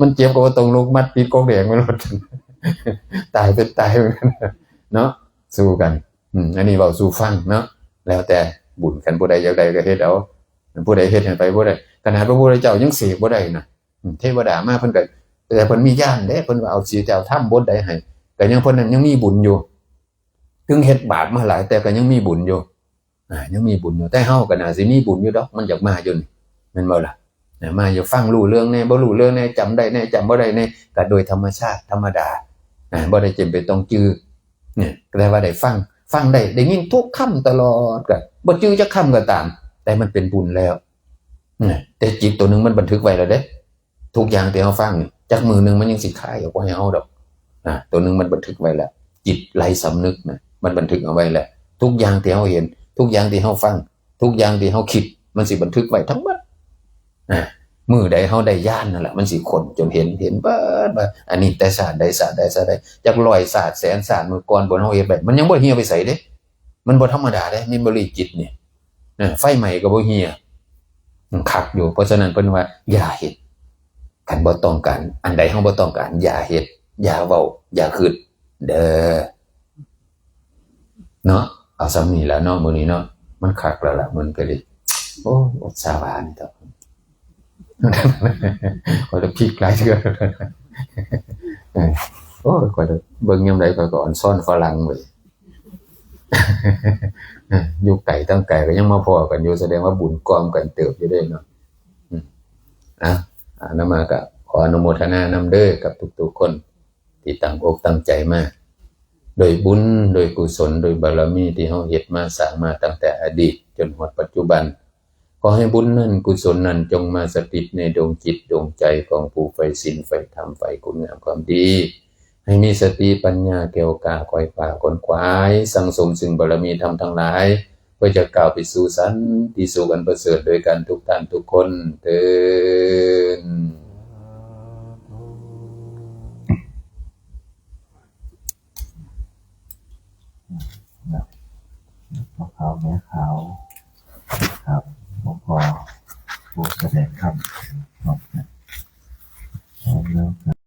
มันเจ็บก็บ่ต้องลุก มัดติดกกแดงไว้โลด ตายเป็นตายเหมือนกัน เนาะ สู้กัน อืม อันนี้เว้าสู่ฟังเนาะ แล้วแต่บุญ คันผู้ใดอยากได้ก็เฮ็ดเอา ผู้ใดเฮ็ดให้ไปบ่ได้ ขนาดพระพุทธเจ้ายังเสกบ่ได้นะ อืม เทวดามาเพิ่นก็ แต่เพิ่นมีญาณเด้ เพิ่นว่าเอาสิจะเอาทำบทใดให้ ก็ยังเพิ่นนั้นยังมีบุญอยู่ ถึงเฮ็ดบาปมาหลาย แต่ก็ยังมีบุญอยู่ อ่า ยังมีบุญอยู่ แต่เฮาก็น่าสิมีบุญอยู่ดอก มันอยากมาอยู่นี่ แม่นบ่ล่ะ นะ มาอยู่ ฟังรู้เรื่องแน่ บ่รู้เรื่องแน่ จำได้แน่ จำบ่ได้แน่ ก็โดยธรรมชาติธรรมดา นะ บ่ได้จำเป็นต้องจื่อ เนี่ย แต่ว่าได้ฟัง ฟังได้ ได้ยินทุกคำตลอด ก็บ่จื่อจักคำก็ตาม แต่มันเป็นบุญแล้ว นะ แต่จิตตัวหนึ่งมันบันทึกไว้แล้วเด้ ทุกอย่างที่เฮาฟังนี่ จักมื้อหนึ่งมันยังสิคายออกมาให้เฮาดอก นะ ตัวหนึ่งมันบันทึกไว้แล้ว จิตไร้สำนึกนะ มันบันทึกเอาไว้แล้ว ทุกอย่างที่เฮาเห็น ทุกอย่างที่เฮาฟัง ทุกอย่างที่เฮาคิด มันสิบันทึกไว้ทั้งหมด นะ มื้อใดเฮาได้ญาณนั่นแหละ มันสิค้นจนเห็น เห็นเบิดว่า อันนี้แต่ชาติใด ชาติใด ชาติใด จักร้อยชาติ แสนชาติ มื้อก่อนพวกเฮาเฮ็ดไว้ มันยังบ่เหี่ยวไปไสเด้ มันบ่ธรรมดาเด้ เมมโมรีจิตนี่ นะ ไฟไหม้ก็บ่เหี่ยว มันคักอยู่ เพราะฉะนั้นเพิ่นว่า อย่าเฮ็ด คันบ่ต้องการ อันใดเฮาบ่ต้องการ อย่าเฮ็ด อย่าเว้า อย่าคิด เด้อ เนาะ เอาส่ำนี้ล่ะเนาะ มื้อนี้เนาะ มันคักแล้วล่ะ มันก็เลย โอ้ อดสาบานเถาะ ข้อยละพลิกหลายเทื่อ เออ โอ้ย ข้อยละเบิ่งยามใดข้อยก็อ่อนซ้อนฝรั่งเว้ย อยู่ไกลตั้งไกลก็ยังมาพ้อกันอยู่ แสดงว่าบุญกอมกันเติบอยู่เด้เนาะ อืม อ่ะ อาตมาก็ขออนุโมทนานำเด้อกับทุกๆคน ที่ตั้งอกตั้งใจมา โดยบุญ โดยกุศล โดยบารมีที่เฮาเฮ็ดมาสร้างมาตั้งแต่อดีตจนฮอดปัจจุบัน ขอให้บุญนั้นกุศลนั้นจงมาสถิตในดวงจิตดวงใจของผู้ใฝ่ศีลใฝ่ธรรมใฝ่คุณงามความดี ให้มีสติปัญญาแก้วกล้าไขว่คว้าขนขวาย สั่งสมซึ่งบารมีธรรมทั้งหลาย เพื่อจะก้าวไปสู่สันติสุขอันประเสริฐด้วยกันทุกท่านทุกคนเทอญ พ่อขาวแม่ขาว ครับ ผมก็ผู้แสดงธรรม